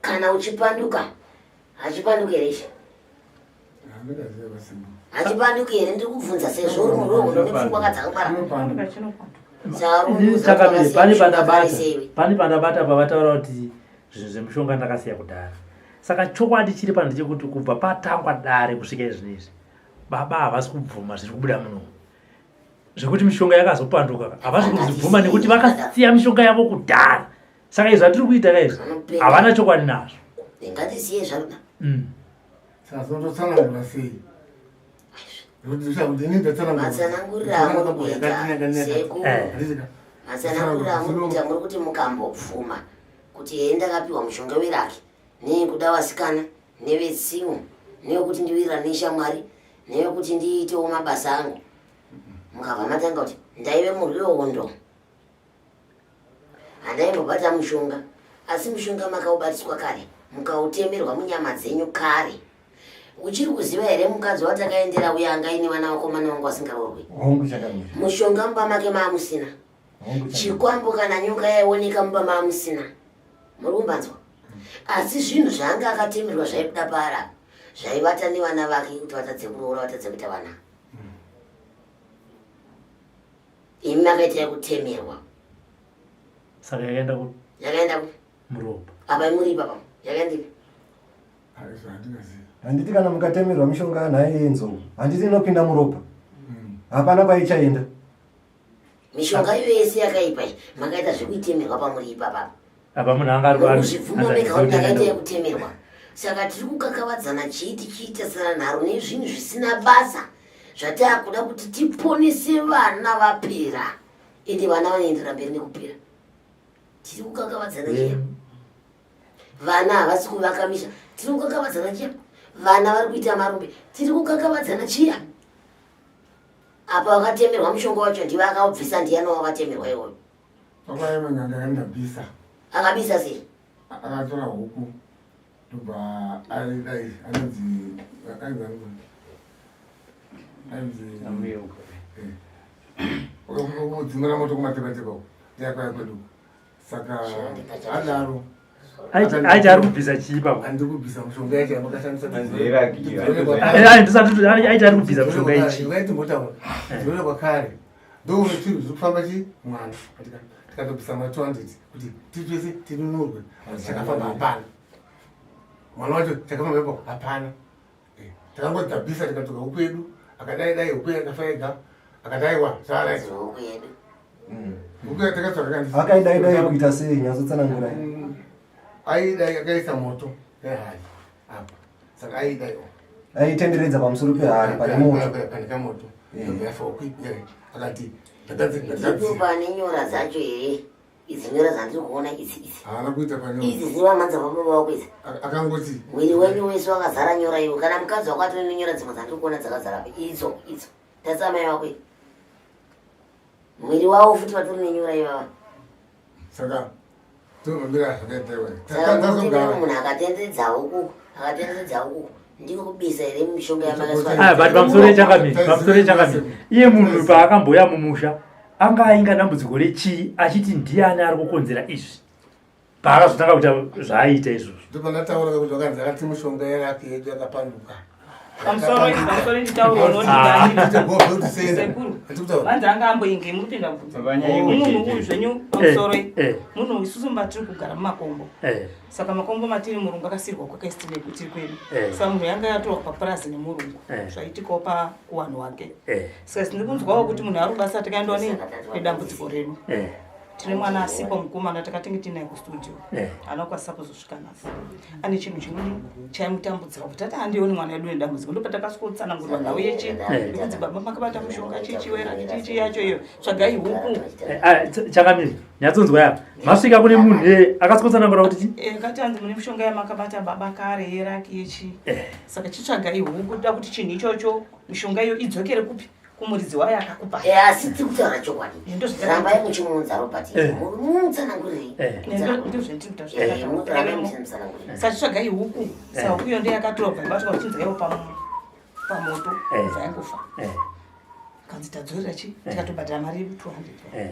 kana uchipanduka hachipanduki here ichi hachipanduki here ndiri kubvunza sezvo uri murwe hondo nepfungwa kadzakangwara Pane pandabata, pane pandabata pavataura kuti zvinhu zvemushonga ndakasiya kudhara. Saka chokwadi chiri pano ndechekuti kubva patangwa dare kusvika izvino izvi baba havasi kubvuma zviri kubuda muno zvekuti mishonga yakazopanduka havasi kuzvibvuma nekuti vakasiya mishonga yavo kudhara. Saka izvi zvatiri kuita ka izvi havana chokwadi nazvo. Ngatisiye zvaruda. Saka zvinototsanangura sei? Matsanangurira amuri kuita sekuru. Matsanangurira amuri kuita muri kuti mukambobvuma kuti hee ndakapiwa mushonga weraki neyekuda vasikana nevetsimu neyekuti ndiwirirane neshamwari neyekuti ndiitewo mabasa angu mukabva matanga kuti ndaive murwi wehondo handaimbobata mushonga asi mushonga makaubatiswa kare mukautemerwa munyama dzenyu kare uchiri kuziva here mukadzi watakaendera uye anga aine vana vakomana vangu vasingaroorwi mushonga mumba make maamusina chikwambo kana nyoka yaioneka mumba maamusina muri kumbanzwa asi zvinhu zvaanga akatemerwa zvaibuda paara zvaivata nevana vake kuti vatadze kuroora vatadze kuita vana imi makaita yekutemerwa saka yakaenda ku yakaenda ku muropa apa muri ipapa yakaenda ipi Handiti kana mukatemerwa mishonga nhai Enzo, handiti inopinda muropa? Hapana kwaichaenda. Mishonga iyo yese yakaipa iyi makaita zvekuitemerwa pamuri ipapa. Apa munhu anga ari kuvanhu. Mukuzvibvuma mega kuti ndakaita yekutemerwa. Saka tiri kukakavadzana chii tichiitasana nharo nezvinhu zvisina basa zvataakuda kuti tiponese vana vapera. Ende vana vanoenderera mberi nekupera. Tiri kukakavadzana chii? Vana havasi kuvaka misha. Tiri kukakavadzana chiya. Vana vari kuita marombe. Tiri kukakavadzana chiya. Apa wakatemerwa mushonga wacho ndiwe akaubvisa ndiyani wakatemerwa iwoyo? Baba yemwe n'anga yandabisa. Akabisa sei? Akatora huku ndobva aidai anonzi ainzi ainzi udzimira moto kumatepatepa uko ndiyakwaya kwedu saka adaro aiti ari kubvisa chii papa andiri kubvisa mushonga yacho yamakashandisa aiti ari kubvisa mushonga ichi vaitimbotauura zvinoonekwa kare ndounochinhu zviri kufamba chi mwana tikatobvisa ma 200 kuti titwese tinunurwe chakafamba hapana mwana wacho chakafamba ipo hapana eh, takangoti tabvisa tikatoka huku yedu akadai dai huku yakafa yega akati aiwa zvaaraiti huku yedu mm. huku yatakatsvaka akaidai dai kuita sei nyatsotsanangurai mm. aidai akaisa moto nehari apa saka aidai aitenderedza pamusoro pehari pane moto pane kamoto eh. yafa huku akati ndagadzira pane nyora dzacho here Idzi nyora dzandiri kuona idzi idzi. Haana kuita panyora. Idzi dziri vamanza vababa vako idzi. Akangoti. Mwiri wenyu wese wakazara nyora iwe. Kana mukadzi wako atori nenyora dzimwe dzandiri kuona dzakazara apa. Idzo idzo. Tatsa amai vako iyi. Mwiri wavo futi vatori nenyora ivava. Saka tonomira zvakaita iwe. Saka munhu akatenderedza huku, akatenderedza huku. Ndiko kubisa here mishonga yamakaswa. Ah, but pamusoro changamire, pamusoro changamire. Iye munhu paakamboya mumusha anga ainga dambudziko rechii achiti ndiani ari kukonzera izvi paakazotanga kuita zvaaiita izvozvo. Ndopandataura kuti vakanzi akati mushonga yeraki yedu yakapanduka. Pamusoro nditaure sekuru vanzi anga amboinge muri kupinda kubvunza munhu uyu zvenyu pamusoro munhu isusu mbatiri kugara mumakombo saka makombo matiri murungu akasirwa kwakaistine kutiri kwedu eh. saka munhu yanga yatorwa papurazi nemurungu eh. zvaitikawo pakuwanhu wake eh. saka sindiri kunzwawo kuti munhu ari kubasa tikaendawo nei nedambudziko redu tine mwana asipo mukomana takatinge tinaye kustudio anokwanisa kuzosvika nhasi ane chinhu chimweni chaimutambudza kuti tati handioni mwana wedu nedambudziko ndopatakasvikotsanangurwa nhau yechi yekunzi baba makabata mushonga chichiwera chichi yacho iyo tsvagai huku chakamira nyatsonzwa yapa masvika kune munhu eh, akasvikotsanangura kuti chi eh, kati hanzi mune mishonga yamakabata baba kare yeraki yechi eh. saka chitsvagai huku toda kuti chinhu ichocho mishonga iyo idzokere kupi kumuridzi wayo akakupa asi tiri kutaura chokwadi rambai muchimuunza robert mutsanangurirei saka chitsvagai huku saka huku iyo ndiyo yakatorwa ibatwa uchinzi yaiwo pamoto zvayangofa kanzi tadzorera chi tikatobhadhara mari yedu 200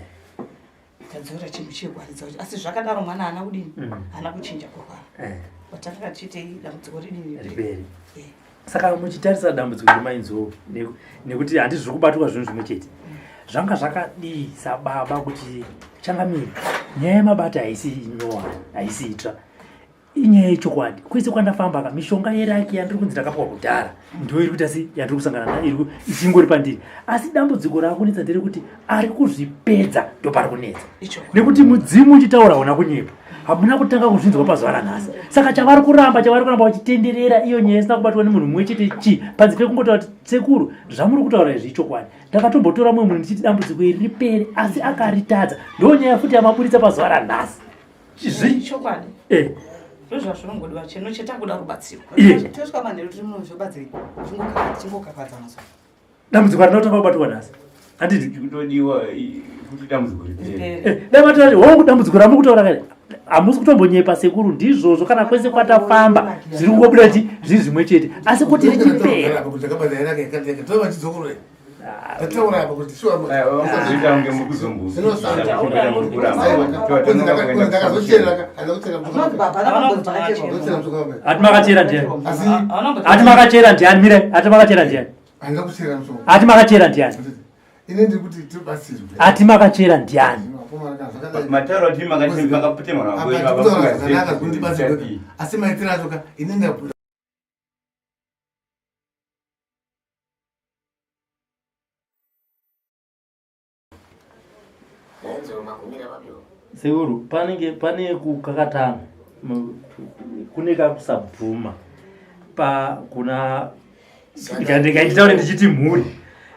tadzorera chinhu chekwaridza kuti asi zvakadaro mwana haana kudini mm. haana kuchinja kurwara eh. watakanga tichiitei dambudziko ridini riperi eh. saka muchitarisa dambudziko remainzou nekuti handi zviri kubatwa zvinhu zvimwe chete mm. Zvanga zvakadii sababa kuti changamire nyaya yemabata haisi nyowani, haisi itsva. Inyaya yechokwadi. Kwese kwandafamba ka mishonga yeraki yandiri kunzi ndakapiwa kudhara ndiyo iri kuita si yandiri kusangana nayo iri ichingori pandiri. Asi dambudziko raakunetsa nderekuti ari kuzvipedza ndopari kunetsa. Nekuti mudzimu uchitaura hauna kunyepa. Hamuna kutanga kuzvinzwa pazuva ranhasi. Saka chavari kuramba chavari kuramba vachitenderera iyo nyaya isina kubatwa nemunhu mumwe chete chii panze pekungotaura kuti sekuru zvamuri kutaura izvi ichokwadi. Ndakatombotora mumwe munhu ndichiti dambudziko iri ripere asi akaritadza. Ndo nyaya futi yamaburitsa pazuva ranhasi. Chokwadi. Eh. Ndozvazvinongodiwa chino chete akuda rubatsiro. Eh. Tosvika manheru tiri muno zvobatsirei. Chingokakadzana so. Dambudziko harina kutanga kubatwa nhasi. Handiti kutodiwa kuti dambudziko ripere. Eh, dai mataura hongu dambudziko ramuri kutaura kare hamusi kutombonyepa sekuru ndizvozvo kana kwese kwatafamba zviri kungobuda chi zviri zvimwe chete asi kuti richipera ati makachera ndiani ati makachera ndiani mirai ati makachera ndiani ati makachera ndiani ati makachera ndiani asi maitiro acho ka ini ndabuda Sekuru, panenge pane kukakatana kune kakusabvuma pa kuna ndikaitaure ndichiti mhuri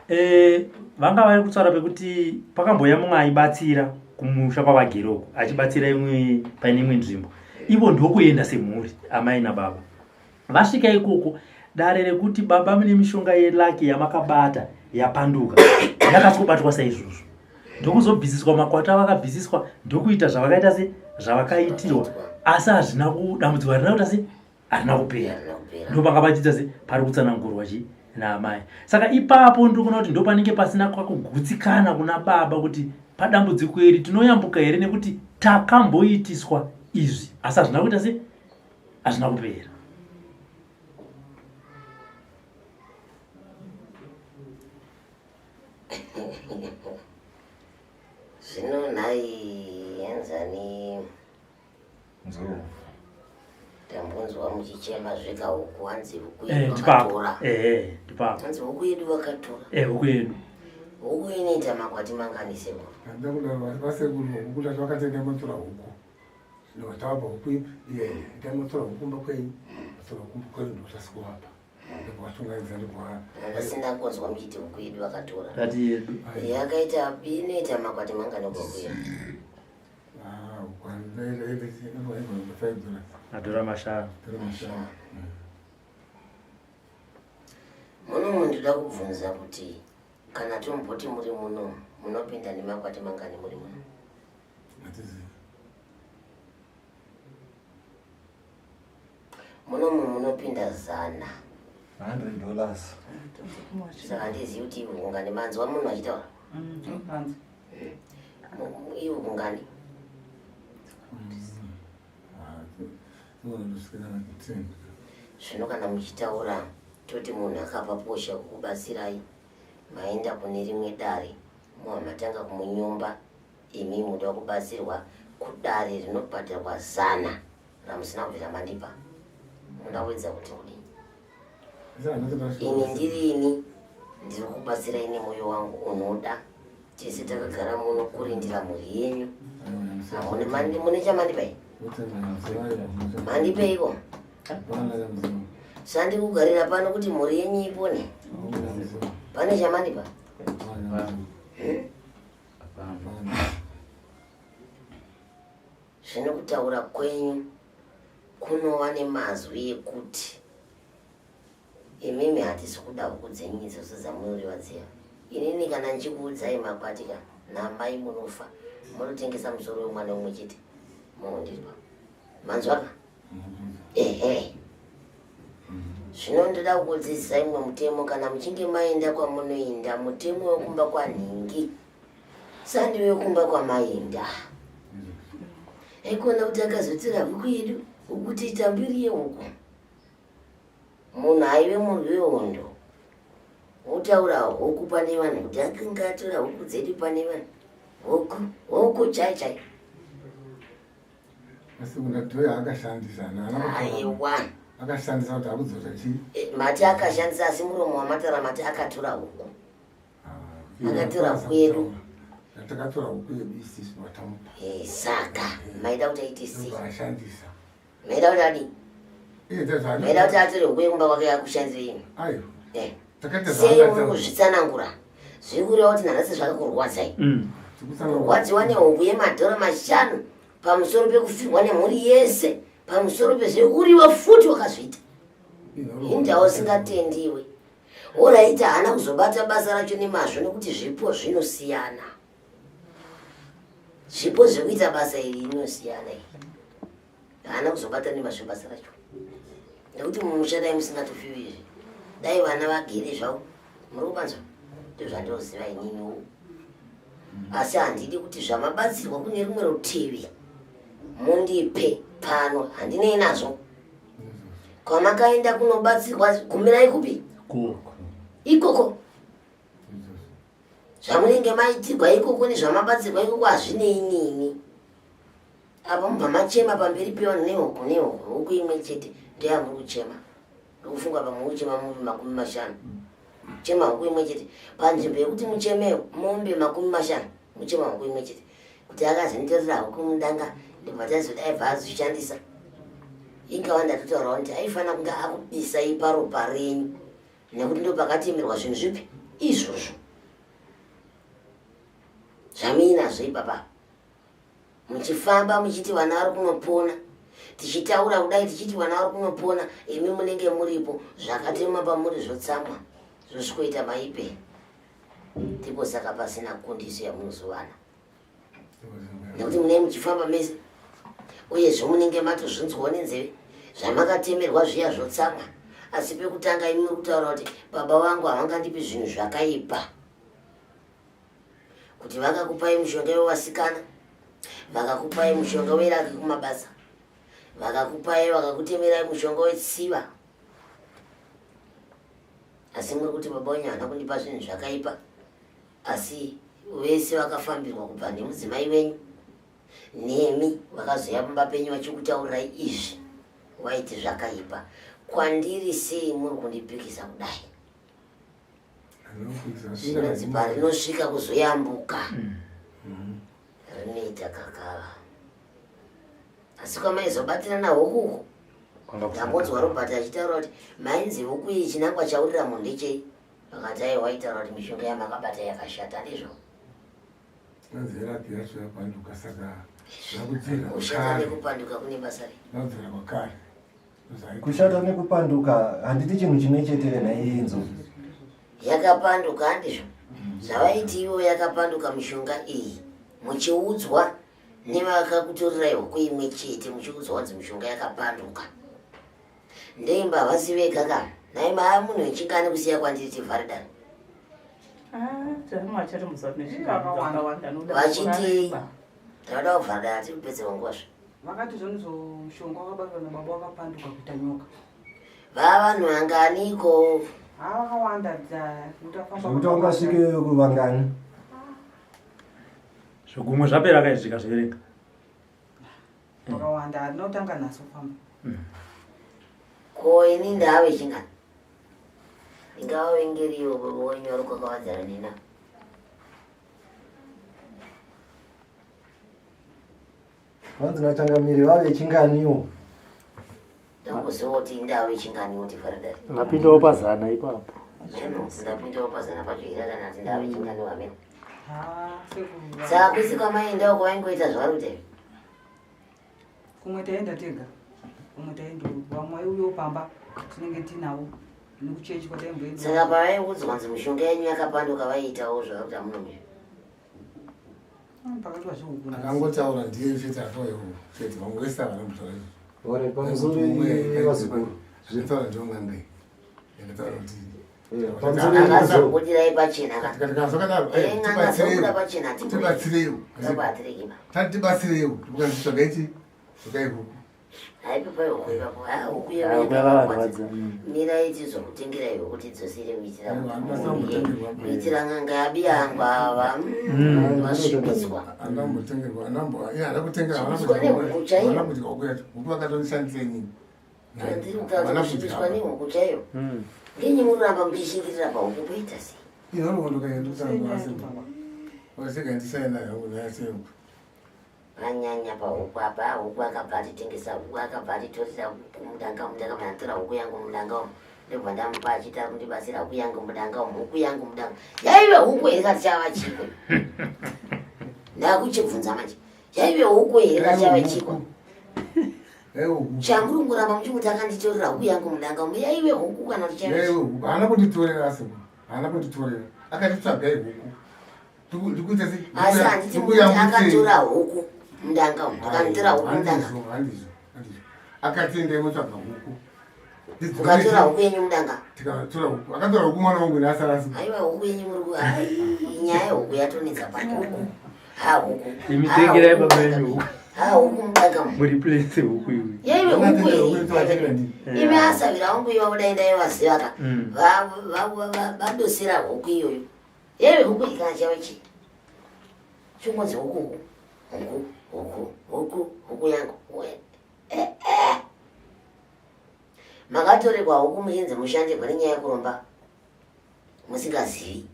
eh, vanga vari kutaura pekuti pakambouya mumwe aibatsira kumusha kwavagere uko achibatsira imwe paine imwe nzvimbo ivo ndokuenda semhuri amai nababa Vasvika ikoko dare rekuti baba mune mishonga yelaki yamakabata yapanduka yakasikobatwa saizvozvo ndokuzobvisiswa makwata vakabvisiswa ndokuita zvavakaita se zvavakaitirwa asi hazvina kudambudziko harina kuita se harina kupera ndopanga pachiita se pari kutsanangurwa chi naamai saka ipapo ndiri kuona kuti ndopanenge pasina kwakugutsikana kuna baba kuti padambudziko iri tinoyambuka here nekuti takamboitiswa izvi asi hazvina kuita se hazvina kupera zvino nhai enzani Nzou. Tambonzwa muchichema zveka huku hanzi huku eh, yedu vakatora. Eh, ndipapo. Hanzi huku yedu vakatora. Eh, huku yedu. Huku inoita makwati mangani sekuru? Handina kudaro vasekuru huku tati vakatenga motora huku. Ndikatavapa huku ipi? Iye, ndamotora huku kumba kwenyu. Motora huku kumba kwenyu ndikutasikuwapa. Ndikuvatungaidza ndikuva. Ndasina kunzwa muchiti huku yedu vakatora. Tati yedu. Yakaita inoita makwati mangani huku yedu? Madhora mashanu. Muno ndinoda kubvunza kuti kana tomboti muri muno munopinda nemakwati mangani muri muno? Munomu munopinda zana. $100. Saka handizivi kuti ungani manzwa munhu achitaura. Mm, Iwe ungani? Zvino kana muchitaura toti munhu akapa posha kukubatsirai maenda kune rimwe dare moha matanga kumunyomba imi muda kubatsirwa kudare rinobhadharwa zana ramusina kubvira mandipa mundawedza kuti kudii ini ndiri ini ndiri kubatsirai nemwoyo wangu unoda tese takagara muno kurindira mhuri yenyu mune chamandipai mandipeiko sandi kugarira pano kuti mhuri yenyu ipone pane chamandipa Zvino kutaura kwenyu kunova nemazwi ekuti imimi hatisi kuda huku dzenyu idzodzo dzamunoreva dziya. Inini kana ndichikuudzai makwati ka namai munofa munotengesa musoro wemwana umwe chete mondipa. Manzwa ka? Ehe. Zvino ndoda kukudzidzisai mumwe mutemo kana muchinge maenda kwamunoenda mutemo wekumba kwanhingi Sandi wekumba kwamainda. Aikona kuti akazotora huku yedu ukuti tambiri yehuku. Munhu aive murwi wehondo. Wotaura huku pane vanhu kuti akanga atora huku dzedu pane vanhu. Huku, huku chai chai. Asi kuna Dhoya akashandisa Aiwa. Akashandisa kuti akudzosa chii? Eh, mati akashandisa asi muromo wamatara mati akatora huku. Ah, Akatora huku yedu. Takatora huku yedu isisu vatamupa. Eh, saka maida kuti aite sei? Ashandisa. Maida kuti adii? Maida kuti atore huku yekumba kwake akushandire imwe. Aiwa. Eh. Sei uri kuzvitsanangura? Zviri kureva kuti nanhasi zvakakurwadzai. Kurwadziwa nehuku yemadhora mashanu pamusoro pekufirwa nemhuri yese pamusoro pezveuriwe futi wakazviita. Hindawo usingatendiwe. Oraiti haana kuzobata basa racho nemazvo nekuti zvipo zvinosiyana. Zvipo zvekuita basa iri inosiyana iyi. Haana kuzobata nemazvo basa racho. Nekuti mumusha dai musingatofiwi izvi. Dai vana vagere zvavo. Muri kupanzwa? Ndozvandinoziva ininiwo. Asi handidi kuti zvamabatsirwa kune rumwe rutivi mundipe pano handinei nazvo. Kwamakaenda kunobatsirwa gumirai kupi? Ikoko. Zvamunenge maitirwa ikoko nezvamabatsirwa ikoko hazvinei nini. Apa mubva machema pamberi pevanhu nehuku nehuku huku imwe chete ndoyamuri kuchema. Ndokufunga pamwe kuchema mombe 50. Chema huku imwe chete panzvimbo yekuti mucheme mombe 50 muchema huku imwe chete. Kuti akazonditorera huku mudanga ndobva tazodai bva azoshandisa. Ingava ndatotaurawo kuti aifanira kunge akubisai paropa renyu nekuti ndopakatemerwa zvinhu zvipi izvozvo zvamuinazvo ipapa muchifamba muchiti vana vari kunopona tichitaura kudai tichiti vana vari kunopona imi munenge muripo zvakatemwa pamuri zvotsamwa zvosvikoita maipe ndipo saka pasina kundiso yamunozovana nekuti munenge muchifamba mese uyezve munenge matozvinzwawo nenzeve zvamakatemerwa zviya zvotsamwa asi pekutanga imi muri kutaura kuti baba vangu havangandipi zvinhu zvakaipa kuti vakakupai mushonga wevasikana vakakupai mushonga weraki kumabasa vakakupai vakakutemerai mushonga wetsiva asi muri kuti baba wenyu haana kundipa zvinhu zvakaipa asi vese vakafambirwa kubva nemudzimai wenyu nemi vakazoya pamba penyu vachikutaurirai izvi waiti zvakaipa kwandiri sei muri kundipikisa kudai zvinonzi parinosvika kuzoyambuka rinoita kakava asi kwamaizobatirana huku uku ndambonzwa Robert achitaura kuti mainzi huku iyi chinangwa chaurira munhu ndechei vakati aiwa aitaura kuti mishonga yamakabata yakashata ndizvo kushata nekupanduka kune basa rei Kushata nekupanduka handiti chinhu chimwe chete here nhai Enzo? Yakapanduka handizvo zvavaiti ivo yakapanduka mishonga iyi muchiudzwa nevakakutorerai huku imwe chete muchiudzwa kunzi mishonga yakapanduka ndeimba havasi vega ka nhai maa munhu wechingani kusiya kwandiri tivhare dare vachiti tavada kuvhara dare tiri kupedzerwa nguva zve Vakati zvonizvo mushonga wakabatwa nababa wakapanduka kuita nyoka. Vavanhu vanganiko? Ha vakawanda Zvekuti wangasvike kuvangani? Zvigumwe zvapera kai zvikazviverenga. Vakawanda handina kutanga nhasi kufamba. Ko ini ndave chingani? Ndingavavengeriwo baba wenyu vari kwakawadzana nina. Vanzi nachangamire vave chinganiwo. Ndakuziva kuti indave chinganiwo tifaradari. Mapindawo pazana ipapo. Ndapindawo pazana pacho here kana kuti ndave chinganiwo amene. Saka kwese kwamaiendawo kwavaingoita zvavari kuita izvi. Kumwe taenda tega, kumwe taenda vamwe vaiuyawo pamba tinenge tinavo nekuchechi kwataimboenda. Saka pavaiudzwa kunzi mishonga yenyu yakapanduka vaiitawo zvavari kuita muno mizvi. Akangotaura ndiye chete atauya chete vamwe vese havana kutaura izvozvo. Pamusoro vazukuru. Zvinotaura ndiyo n'anga iyi. Yakataura kuti akazobudirai pachena tibatsireiwo tati tibatsireiwo tikatsvaga ichi tsvagai huku. Yakavarwadza. Mirai tizokutengera iwe kuti dzosere kuitira kuitira n'anga yabiyangu ava vasvibiswa. Andambotengerwa, andambo, iye haana kutengerwa, haana Svibiswa kudya nehuku chaiyo. haana kudya huku yacho. Huku vakatonishandisa inini. Ndiri kutaura Havana kusvibiswa kudya. nehuku chaiyo. Ngenyi munoramba muchishingirira pahuku poita sei? Inhoroondo kaendikutanga asimba. Wasega ndisaina yangu nayasengu. Anyanya pahuku apa, huku akabva atitengesa huku, akabva atitorera huku mudanga, mudanga mandatora huku yangu mudanga umu. Ndobva ndamupa achiti ari kundibatsira huku yangu mudanga umu, huku yangu mudanga. Yaive huku here kati chava chikwe? Ndakuchibvunza manje. Yaive huku here kati chava chikwe? Chamuri kungoramba muchingoti akanditorera huku yangu mudanga umu, yaive huku kana kuti chava Yaiwe chikwe? huku. Haana kunditorera asimba. Haana kunditorera. Akatitsvagai huku. Ndikuita sei? Asi handiti muti akatora huku mudanga umu, akanditora huku mudanga. Handizvo, handizvo, handizvo. Akati endai motsvaga huku. Mukatora huku yenyu mudanga. Tikatora huku. Akatora huku mwana wangu naasara asimba. Aiwa huku yenyu muri ku ai nyaya yehuku yatonetsa pano huku. Ha huku. Imi tengerai baba yenyu huku. Ha huku mudanga umu. Muriplace huku iwe. Yaive huku here? Imi asavira wangu iwa kudai ndaivaziva ka. Vadosera huku iyoyo. Yaive huku iyi kana chave chii? Chingonzi huku huku. Huku huku huku huku yangu. Eh, eh. Makatorerwa huku muchinzi mushandirwe nenyaya yekuromba musingazivi.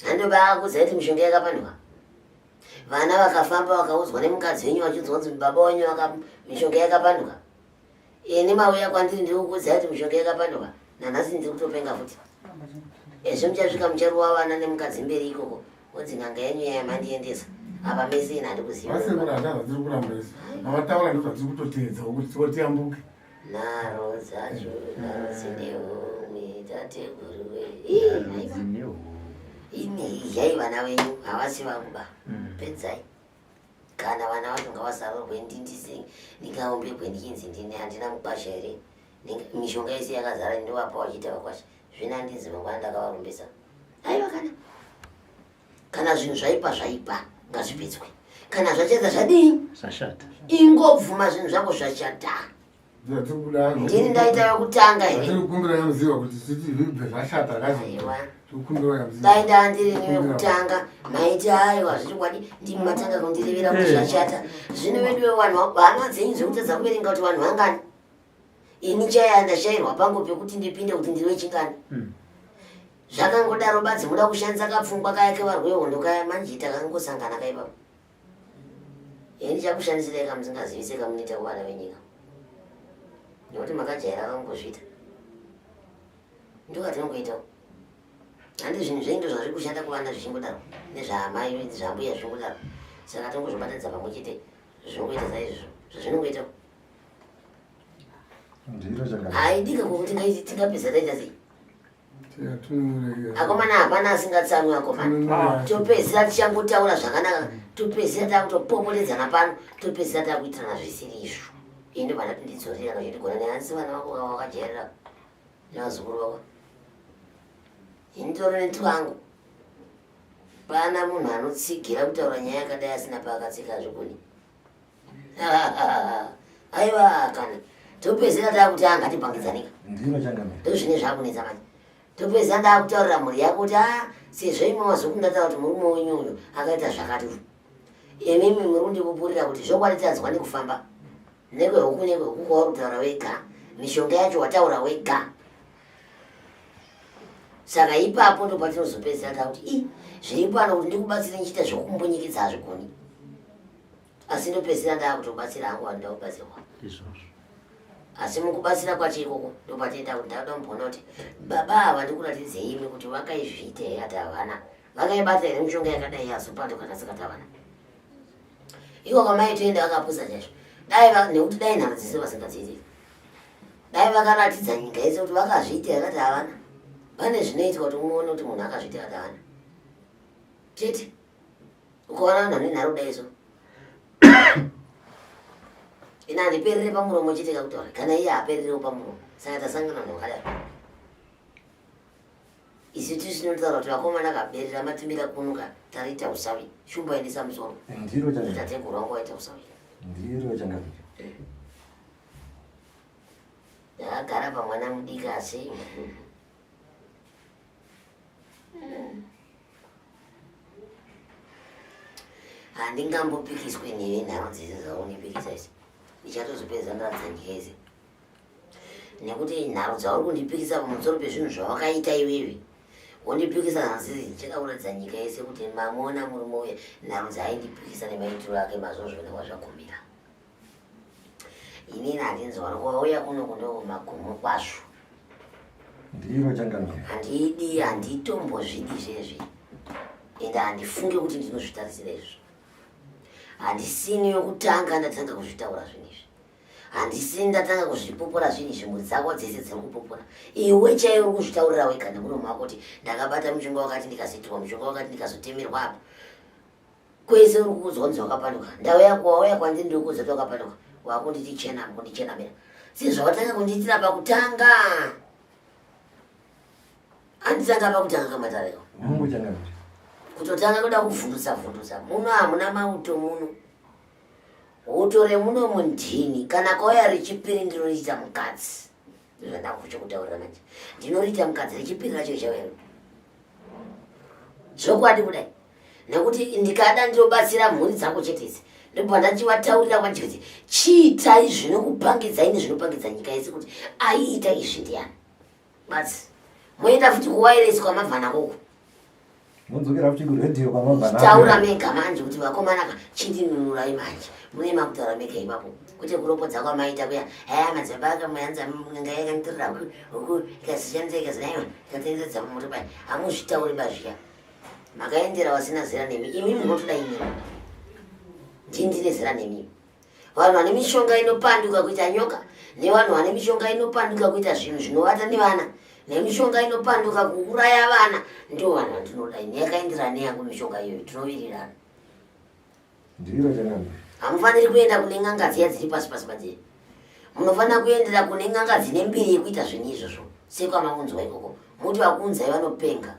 Handobaakudza kuti mishonga yakapandwa. Vana vakafamba vakaudzwa nemukadzi wenyu vachinzwa kunzi baba wenyu mishonga yakapandwa. Ini mauya kwandiri ndiri kukuudzai kuti mishonga yakapandwa. Nanhasi ndiri kutopenga futi. Ezvo muchasvika mucharuwa vana nemukadzi mberi ikoko. Wonzi n'anga yenyu yaya mandiendesa. Apa mese ini handikuziva. Vasekuru hazvina zvadziri kuramba izvi. Mavataura ndozvadziri kutoteedza kuti tiyambuke. Nharo dzacho, nharo dzine homwe, tateguru we. Ii, aiwa. Imi idyai vana venyu, havasi vangu ba. Pedzai. Kana vana vacho ngavasarurwe ndindise ndingaombekwe ndichinzi ndine handina mukwasha here. Mishonga yese yakazara ndovapa vachiita vakwasha. Zvino handinzi mangwana ndakavarombesa. Aiwa kana. Kana zvinhu zvaipa zvaipa ngazvipedzwe. Kana zvachata zvadii? Zvashata. Ingobvuma zvinhu zvako zvachata. Ndini ndaita yokutanga here? Tiri kukumbira yamuziva kuti titi zvibve zvashata kazi. Aiwa. Tiri kukumbira yamuziva. Dai ndandiri wekutanga maiti aiwa zvechokwadi ndimi matanga kundirevera kuti zvachata. Zvino veduwe vanhu hama dzenyu dzekutadza kuverenga kuti vanhu vangani. Ini chaya ndashairwa pangu pekuti ndipinde kuti ndiri wechingani. Zvakangodaro badzi muda kushandisa kapfungwa kaya kevarwi vehondo kaya manje takangosangana kaipapo. Ini ndichakushandisirai kamusingazivise kamunoita kuvana venyika. Nekuti makajaira kangozviita. Ndokwatinongoitawo. Handi zvinhu zvenyu ndozvazviri kushanda kuvana zvichingodaro. Nezvaamai zvambuya zvichingodaro. Saka tongozvibatanidza pamwe chete zvinongoita saizvozvo. Zvazvinongoitawo. Ndiro chakadai. Haidika kokuti tingapedza taita sei? Akomana hapana asingatsamwi akomana. Topedzisira tichangotaura zvakanaka, topedzisira takutopopotedzana pano, topedzisira takuitirana zvisiri izvo. Ini ndobva ndati ndidzorera kana ndigona nehanzi vana vako vakajairira nevazukuru vako. Ini ndoro netwangu. Pana munhu anotsigira kutaura nyaya yakadai asina paakatsika zvekuni. Aiwa kana topedzisira takuti angatibangidzanika. Ndiro changamire. Ndozvine zvakunetsa manje. Topedzisira ndakutaurira mhuri yako kuti a sezvo imwe mazokundataura kuti murume wenyu uyu akaita zvakati uyu. Imimi muri kundipupurira kuti zvokwadi tanzwa nekufamba. Nekwehuku nekwehuku kwauri kutaura wega. Mishonga yacho wataura wega. Saka ipapo ndopatinozopedzisira takuti i zviri pano kuti ndikubatsire ndichiita zvekukumbunyikidza hazvigoni. Asi ndopedzisira ndakutobatsira hangu vanhu ndakubatsirwa. Izvozvo. Asi mukubatsira kwacho ikoko ndopatenda kuti ndakuda kumboona kuti baba ava ndikuratidzei imi kuti vakaizviita here ati havana. Vakaibata here mishonga yakadai yazopanduka kana sikati havana. Iko kwamai toenda vakapusa chaizvo. Dai nekuti dai nharo dzese vasingadziiti. Dai vakaratidza nyika yese kuti vakazviita here ati havana. Pane zvinoitwa kuti umuone kuti munhu akazviita ati havana. Chete. Ukaona vanhu vane nharo kudai so. Ina handiperere pamuromo chete kakutaura. Kana iye haapererewo pamuromo. Saka tasangana vanhu vakadaro. Isu tisu tinotaura kuti vakomana kaberera matumira kuno ka tariita usavi. Shumba endesa musoro. Ndiro changamire. Tateguru wangu waita usavi. Ndiro changamire. Ndakagara pamwana mudiki asi handingambopikiswe newe nharo dzese dzaunipikisa idzi. Ndichatozopedza ndaratidza nyika yese. Nekuti nharo dzauri kundipikisa pamusoro pezvinhu zvawakaita iwewe. Wondipikisa nhasi ndichada kuratidza nyika yese kuti mamuona murume uye nharo dzaaindipikisa nemaitiro ake mazozviona kwazvagumira. Inini handinzwaro kwauya kuno kundomagumo kwazvo. Ndiro changamire. Handidi handitombozvidi zvezvi. Ende handifunge kuti ndinozvitarisira izvo. Handisini yokutanga ndatanga kuzvitaura zvinhu izvi. Handisini ndatanga kuzvipupura zvinhu izvi mhuri dzako dzese dziri kupupura. Iwe chaiye uri kuzvitaurira wega nemuromo wako kuti ndakabata mushonga wakati ndikazoitirwa mushonga wakati ndikazotemerwa apa. Kwese uri kuudzwa kunzi wakapanduka. Ndauya wauya kwandiri ndiri kuudza kuti wakapanduka. Wakunditi chena kundichenamira. Sezvawatanga kundiitira pakutanga. Anditanga pakutanga kamatareko. Mungu changamire. Kutotanga kuda kuvhundutsa vhundutsa. Muno hamuna mauto muno. Uto remuno mundini kana kwauya rechipiri ndinoriita mukadzi. Ndozvandakuchokutaurira manje. Ndinoriita mukadzi rechipiri racho richauya. Zvokwadi kudai. Nekuti ndikada ndinobatsira mhuri dzako chete idzi. Ndobva ndachivataurira kwanje kuti chiitai zvinokupangidzai nezvinopangidza nyika yese kuti aiita izvi ndiyani. Basi. Moenda futi kuwairesi kwamabva nakoko. Modzokera futi kuredhiyo kwamabva nako. Taura mega manje kuti vakomana ka chindinunurai manje. Mune makutaura mega ipapo. Kwete kuropodza kwamaita kuya. Haya madzibaba akamuyanza n'anga yakanditorera huku huku ikazishandisa ikazidaiwa ikatenderedza mumoto paya. Hamuzvitauri bazviya. Makaendera vasina zera nemi. Imi munotoda imi. Ndini ndine zera nemi. Vanhu vane mishonga inopanduka kuita nyoka nevanhu vane mishonga inopanduka kuita zvinhu zvinovata nevana nemishonga inopanduka kuuraya vana ndivo vanhu vandinoda ini yakaenderana neyangu mishonga iyoyo tinowirirana. Ndiro changamire. Hamufaniri kuenda kune n'anga dziya dziri pasi pasi padziya. Munofanira kuendera kune n'anga dzine mbiri yekuita zvinhu izvozvo sekwamaunzwa ikoko. Muti vakuunzai vanopenga.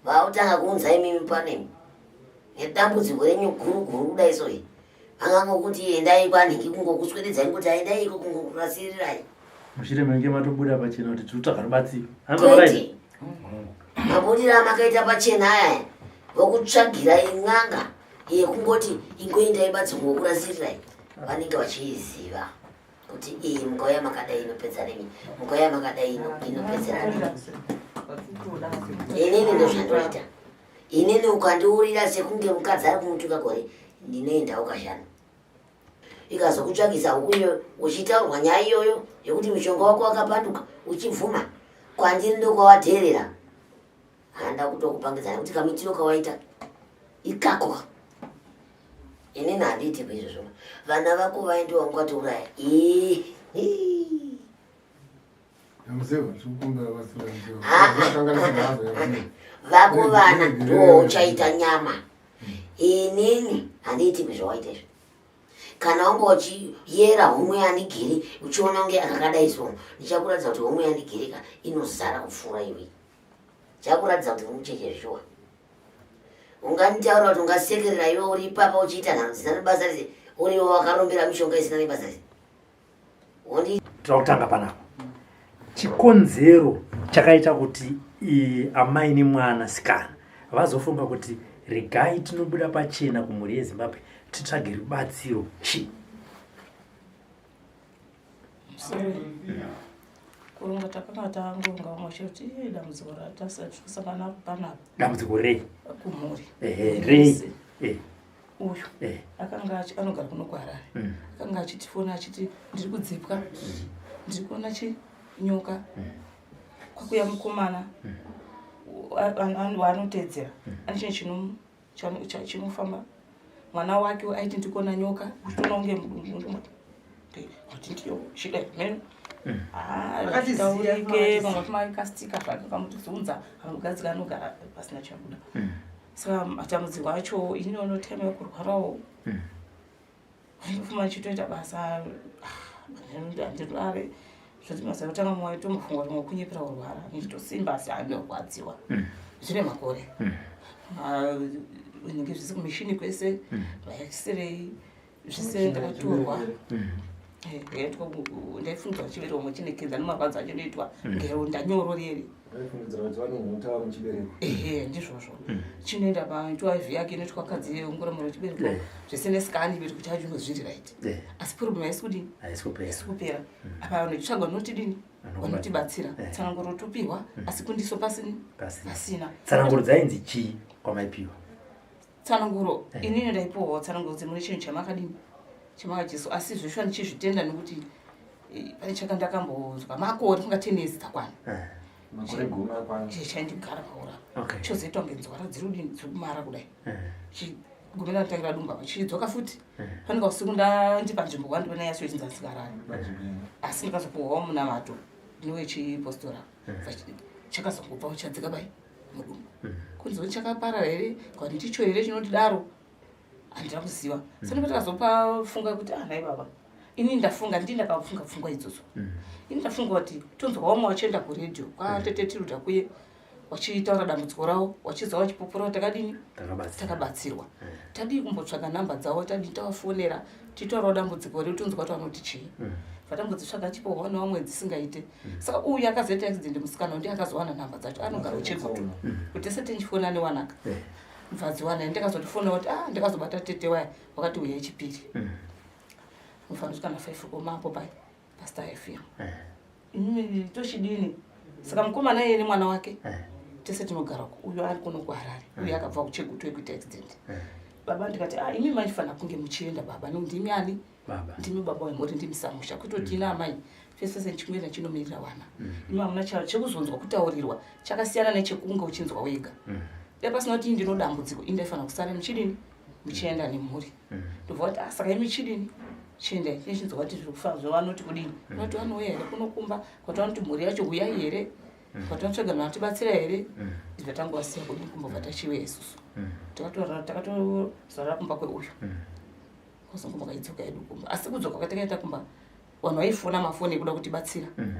Vautanga kuunza imimi pano imi nedambudziko renyu guru guru kudai so iyi vangangokuti endai kwanhingi kungokuswededzai kuti endai iko kungokurasirirai mushure menge matobuda pachena kuti tiri kutsvaga rubatsiro kwete mabudiro amakaita pachena aya vokutsvagirai n'anga yekungoti ingoendai badzi kungokurasirirai vanenge vachiiziva kuti iyi mukauya makadai inopedza nemi mukauya makadai inopedzera nemi inini ndozvandoita inini ukandiurira sekunge mukadzi ari kumutuka gore ndinoendawo kashanu ikazokutsvagisa huku iyoyo uchitaurwa nyaya iyoyo yekuti mushonga wako wakapanduka uchibvuma kwandiri ndokwawadheerera handa kutokupangidzana kuti kamitiro kawaita ikako inini handiiti kuizvozvo vana vako vaende wangatouraya vako vana ndiwo uchaita nyama inini handiiti kuzvawaita izvo kana wanga uchiyera homwe yandigiri uchiona kunge akakadai so ndichakuratidza kuti homwe yandigirika inozara kupfuura iwe chakuratidza kuti uri mucheche zvishuwa Unganditaura kuti ungasekerera iwe uri ipapa uchiita nharo dzisina nebasa rese uriwe wakarombera mishonga isina nebasa rese. Wondi Tinoda kutanga panapa. Chikonzero chakaita kuti amai nemwana sikana vazofunga kuti regai tinobuda pachena kumhuri yeZimbabwe titsvage rubatsiro chii? Kuronga takanga tangoronga vamwe vachiti ii dambudziko ratasangana naro panapa. Dambudziko rei? Kumhuri. Ehe, rei? Eh. Uyu eh. akanga anogara kuno kuHarare. Mm. Akanga achitifona achiti ndiri kudzipwa. Mm. Ndiri kuona chinyoka. Mm. Kwakuya mukomana. Mm. Waanoteedzera. Mm. Ane chinhu chinofamba mwana wake aiti ndikuona nyoka uchitoona kunge kuti ndiyo shida meno mm. ah, taurike vamwe vamakastika zvake kamutizunza anogadzika anogara pasina chabuda mm. saka matambudziko acho ini onotema yekurwarawo mm. ndofuma ndichitoita basa handirware zvoti basa kutanga mwoyo tombofunga kuti mokunyepera kurwara ndichitosimba asi andinorwadziwa mm. zvine makore mm. Ah, inenge zvisi kumishini kwese mm. vaexray Zvese ndakatorwa. Eh, ndaifungidzira chibereko chine kenza nemarwadzo achinoitwa mm. ngeronda nyoro reri. Ehe, ndizvozvo. Mm. Chinoenda paitwa IV yake inoitwa kadzi yeongororo chibereko. Eh. Zvese nescan chibereko chacho zviri right. Eh. Asi problem haisi kudini? Haisi kupera. Mm. Apa vanhu vachitsvaga vanotidini? Vanotibatsira. Tsananguro topiwa asi kundiso pasini? Pasina. Tsananguro dzainzi chii kwamaipiwa? Tsananguro eh. inini ndaipiwawo tsananguro dzemune chinhu chamakadini chamakajesu asi zveshuwa ndichizvitenda nekuti eh, pane chaka ndakambonzwa makore kunga ten years dzakwana eh. chaindigara paura chozoitwa kunge nzwara dziri kudini dziri kumara kudai chigumira ndatangira dumba chidzoka futi panenge usiku ndandipa nzvimbo kwandipona yacho ichinzi asikarari asi ndikazopuhwawo munamato newechipostora chakazongobva chadzika bai mudumbu mm. kunzi chakaparara here kana ndicho here chinotidaro handina kuziva mm. saka patakazopafunga kuti ah nhai baba ini ndafunga ndii ndakafunga pfungwa idzodzo mm. ini ndafunga kuti tonzwa vamwe vachienda kuredhiyo kwatete tiruda kuye wachitaura dambudziko ravo wachiza wachipupura takadini takabatsirwa tadii kumbotsvaga nhamba dzavo tadii tavafonera titaurawo dambudziko redu tonzwa kuti vanoti chii vatambodzitsvaga chipo hwana vamwe dzisingaite mm. saka uyu akazoita accident musikana ndiye akazowana nhamba dzacho anogara uchegutu mm. kuti tese tinchifona newanaka eh. mvadziwana ndikazotifona kuti ah ndikazobata tete waya wakati uya chipiri mm. mufanira kusvika na five omapo pai pastor fm eh. inini tochidini saka mukomana iye nemwana wake eh. tese tinogara uyu ari kuno kuharare uyu akabva kuchegutu ekuita accident baba ndikati ah imi maifanira kunge muchienda baba nokuti ndimi ani Baba. Ndimi baba wemhuri ndimi samusha kutoti mm. amai fese fese ndichikuenda chinomirira wana mm. imi hamuna charo chekuzonzwa kutaurirwa chakasiyana nechekunge uchinzwa wega mm. dai pasina kuti ndino dambudziko ini ndaifanira kusara muchidini muchienda nemhuri mm. ndobva kuti ah, saka imi chidini chiendai chine chinzwa kuti zviri kufamba zvavanoti kudini mm. vanoti vanouya here kunokumba kuti vanoti mhuri yacho huyai here mm. kuti vanotsvaga vanhu vanotibatsira here mm. izvo tangowasiya kudini kumbobva tachiuya isusu mm. takatozorara kumba kweuyu mm. Kuzongo makaidzoka yedu kumba asi kudzoka kwatakaita kumba vanhu vaifona mafoni ekuda kutibatsira mm.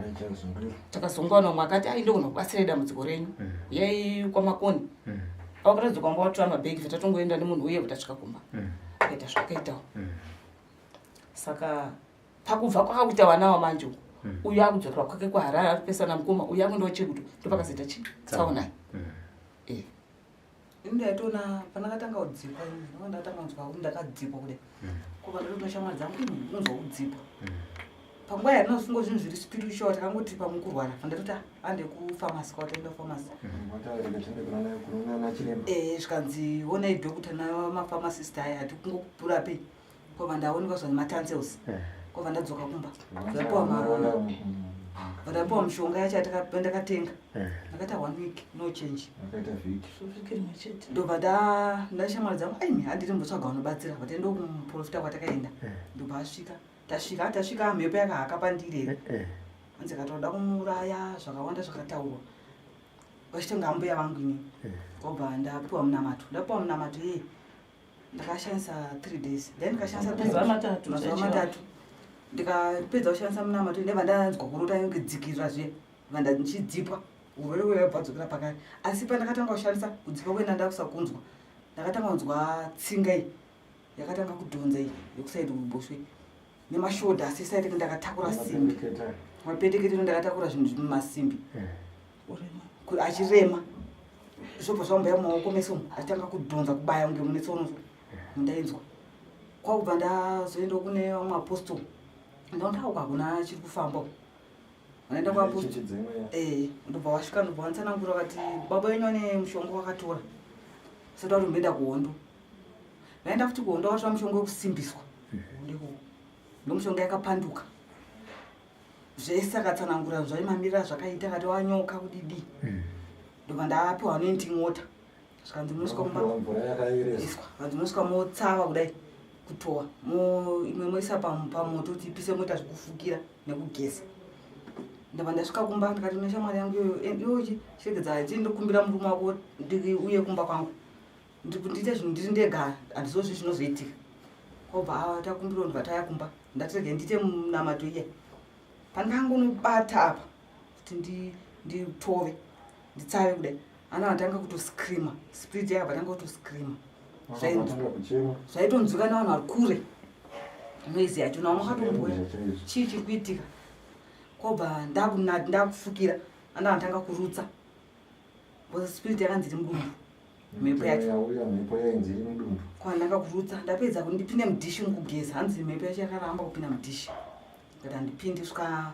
takazongowana umwe akati ai ndogona kubatsirai dambudziko renyu mm. uyai kwamakoni mm. avakatadzoka vanga vatora mabhegi vatatongoenda nemunhu uye vatasvika kumba akaita zvakaitawo saka pakubva kwakakuita vana vamanje uku uyu akudzokera kwake kuharare aripesana mukoma uyu akuendawo chegutu ndopakazoita chi tsaonai eh. Ini ndaitoona pandakatanga kudzipwa ini ndanga ndatanga kunzwa kuti ndakadzipwa kudai mm. kuva ndatoona shamwari dzangu ini unzwa kudzipwa mm. panguva yatinosunga zvinhu zviri spiritual takangoti pamwe kurwara pandatoti ah, ande kufamasi kwataenda kufamasi mm. eh, zvikanzi onai doctor namafamacist aya hati kungokurapi kwabva ndaonekwa zvanzi matansels eh. kwabva ndadzoka kumba ndapiwa mishonga yacho yandakatenga eh. ndakaita one week no change ndobva ndashamwari dzangu aimi handiri mbotsvaga vanobatsira but ndokumuprofita kwatakaenda eh. ndobva asvika tasvika tasvika mhepo yakahaka pandiri hanzi akatoda kumuuraya zvakawanda zvakataurwa vachitenga ambuya vangu ini kwabva ndapiwa munamato ndapiwa munamato yee ndakashandisa three days then ndikashandisa mazuva matatu ndikapedza kushandisa munamato ndebva ndanzwa kurota yange dzikirira zviye vanda ndichidzipwa urwere uye bva dzokera pakare asi pandakatanga kushandisa kudzipa kuenda ndakusakunzwa ndakatanga kunzwa tsinga iyi yakatanga kudhonza iyi yekusaidi kuruboshwe nemashoda asi saidi ndakatakura simbi mapetekete ndakatakura zvinhu zvimasimbi eh. achirema zvobva zvamboya mumaoko mese umu achitanga kudhonza kubaya kunge mune tsono ndainzwa kwakubva ndazoenda kune vamwe apostol ndaona uku hakuna chiri kufamba ndaenda kuapostol eh, ndobva wasvika ndobva wanditsanangura vakati baba wenyu ane mushonga wakatora sati wati umboenda kuhondo vaenda futi kuhondo watora mushonga wekusimbiswa ndomushonga yakapanduka zvese akatsanangura zvaimamirira zvakaita akati wanyoka kudidi hmm. ndobva ndapiwa anointing water zvikanzi munosvika mumbaiswa kanzi munosvika motsava kudai kutowa imwe moisa pamoto kuti ipise moita zvekufukira nekugeza ndobva ndasvika kumba ndikati neshamwari yangu iyoyo eh, chiregedza chii ndokumbira murume wako uye kumba kwangu ndiite zvinhu ndiri ndega handizozvi zvinozoitika kobva ah, takumbira ndobva taya kumba ndati rege ndiite munamato iye pandangonobata apa kuti nditove nditsave kudai ana vatanga kutoscreama spirit yakabva tanga kutoscreama zvaitonzwika nevanhu vari kure. Noise yacho nawo makatomboya chii chiri kuitika kobva ndakufukira andavatanga kurutsa because spirit yakanzi iri mudumbu mhepo yacho Yauya mhepo yainzi iri mudumbu. Kwandanga kurutsa ndapedza kuti ndipinde mudhishi mukugeza hanzi mhepo yacho yakaramba kupinda mudhishi ndikati handipindi svika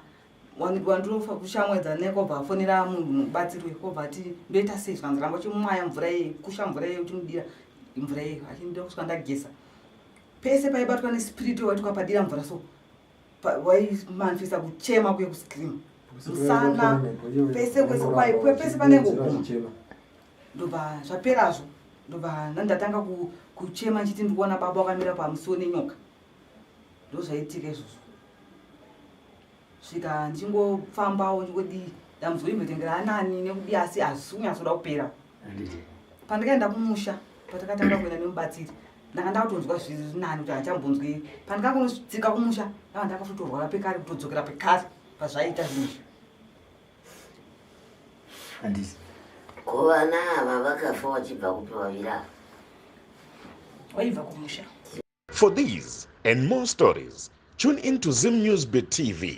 wandirofa kushamwedza naye kobva afonera munhu mubatsiri uyu kobva ati ndoita sei zvikanzi ramba uchimwaya mvura iyeyi kusha mvura iyeyi uchimudira mvura iyeyi achindida kusvika ndageza pese paibatwa nespirit waiti ukapadira mvura so waimanifesta kuchema kuye kuscream musana pese kwese kwai pese panenge kuguma ndobva zvaperazvo ndobva ndandatanga kuchema nchiti ndikuona baba wakamira pamusiwo nenyoka ndozvaitika izvozvo svika ndichingofambawo ndingodii dambudziko imbotengera anani nekudii asi hazvisi kunyatsoda kupera pandikaenda kumusha patakatanga kuenda nemubatsiri ndanga ndakutonzwa zviri nani kuti handichambonzwi pandikakunotsika kumusha ndanga ndakafutorwara pekare kutodzokera pekare pazvaiita zvinhu izvi handisi Ko vana ava vakafa vachibva kupi vaviri ava? Waibva kumusha. For these and more stories, tune in to Zim News Bit TV.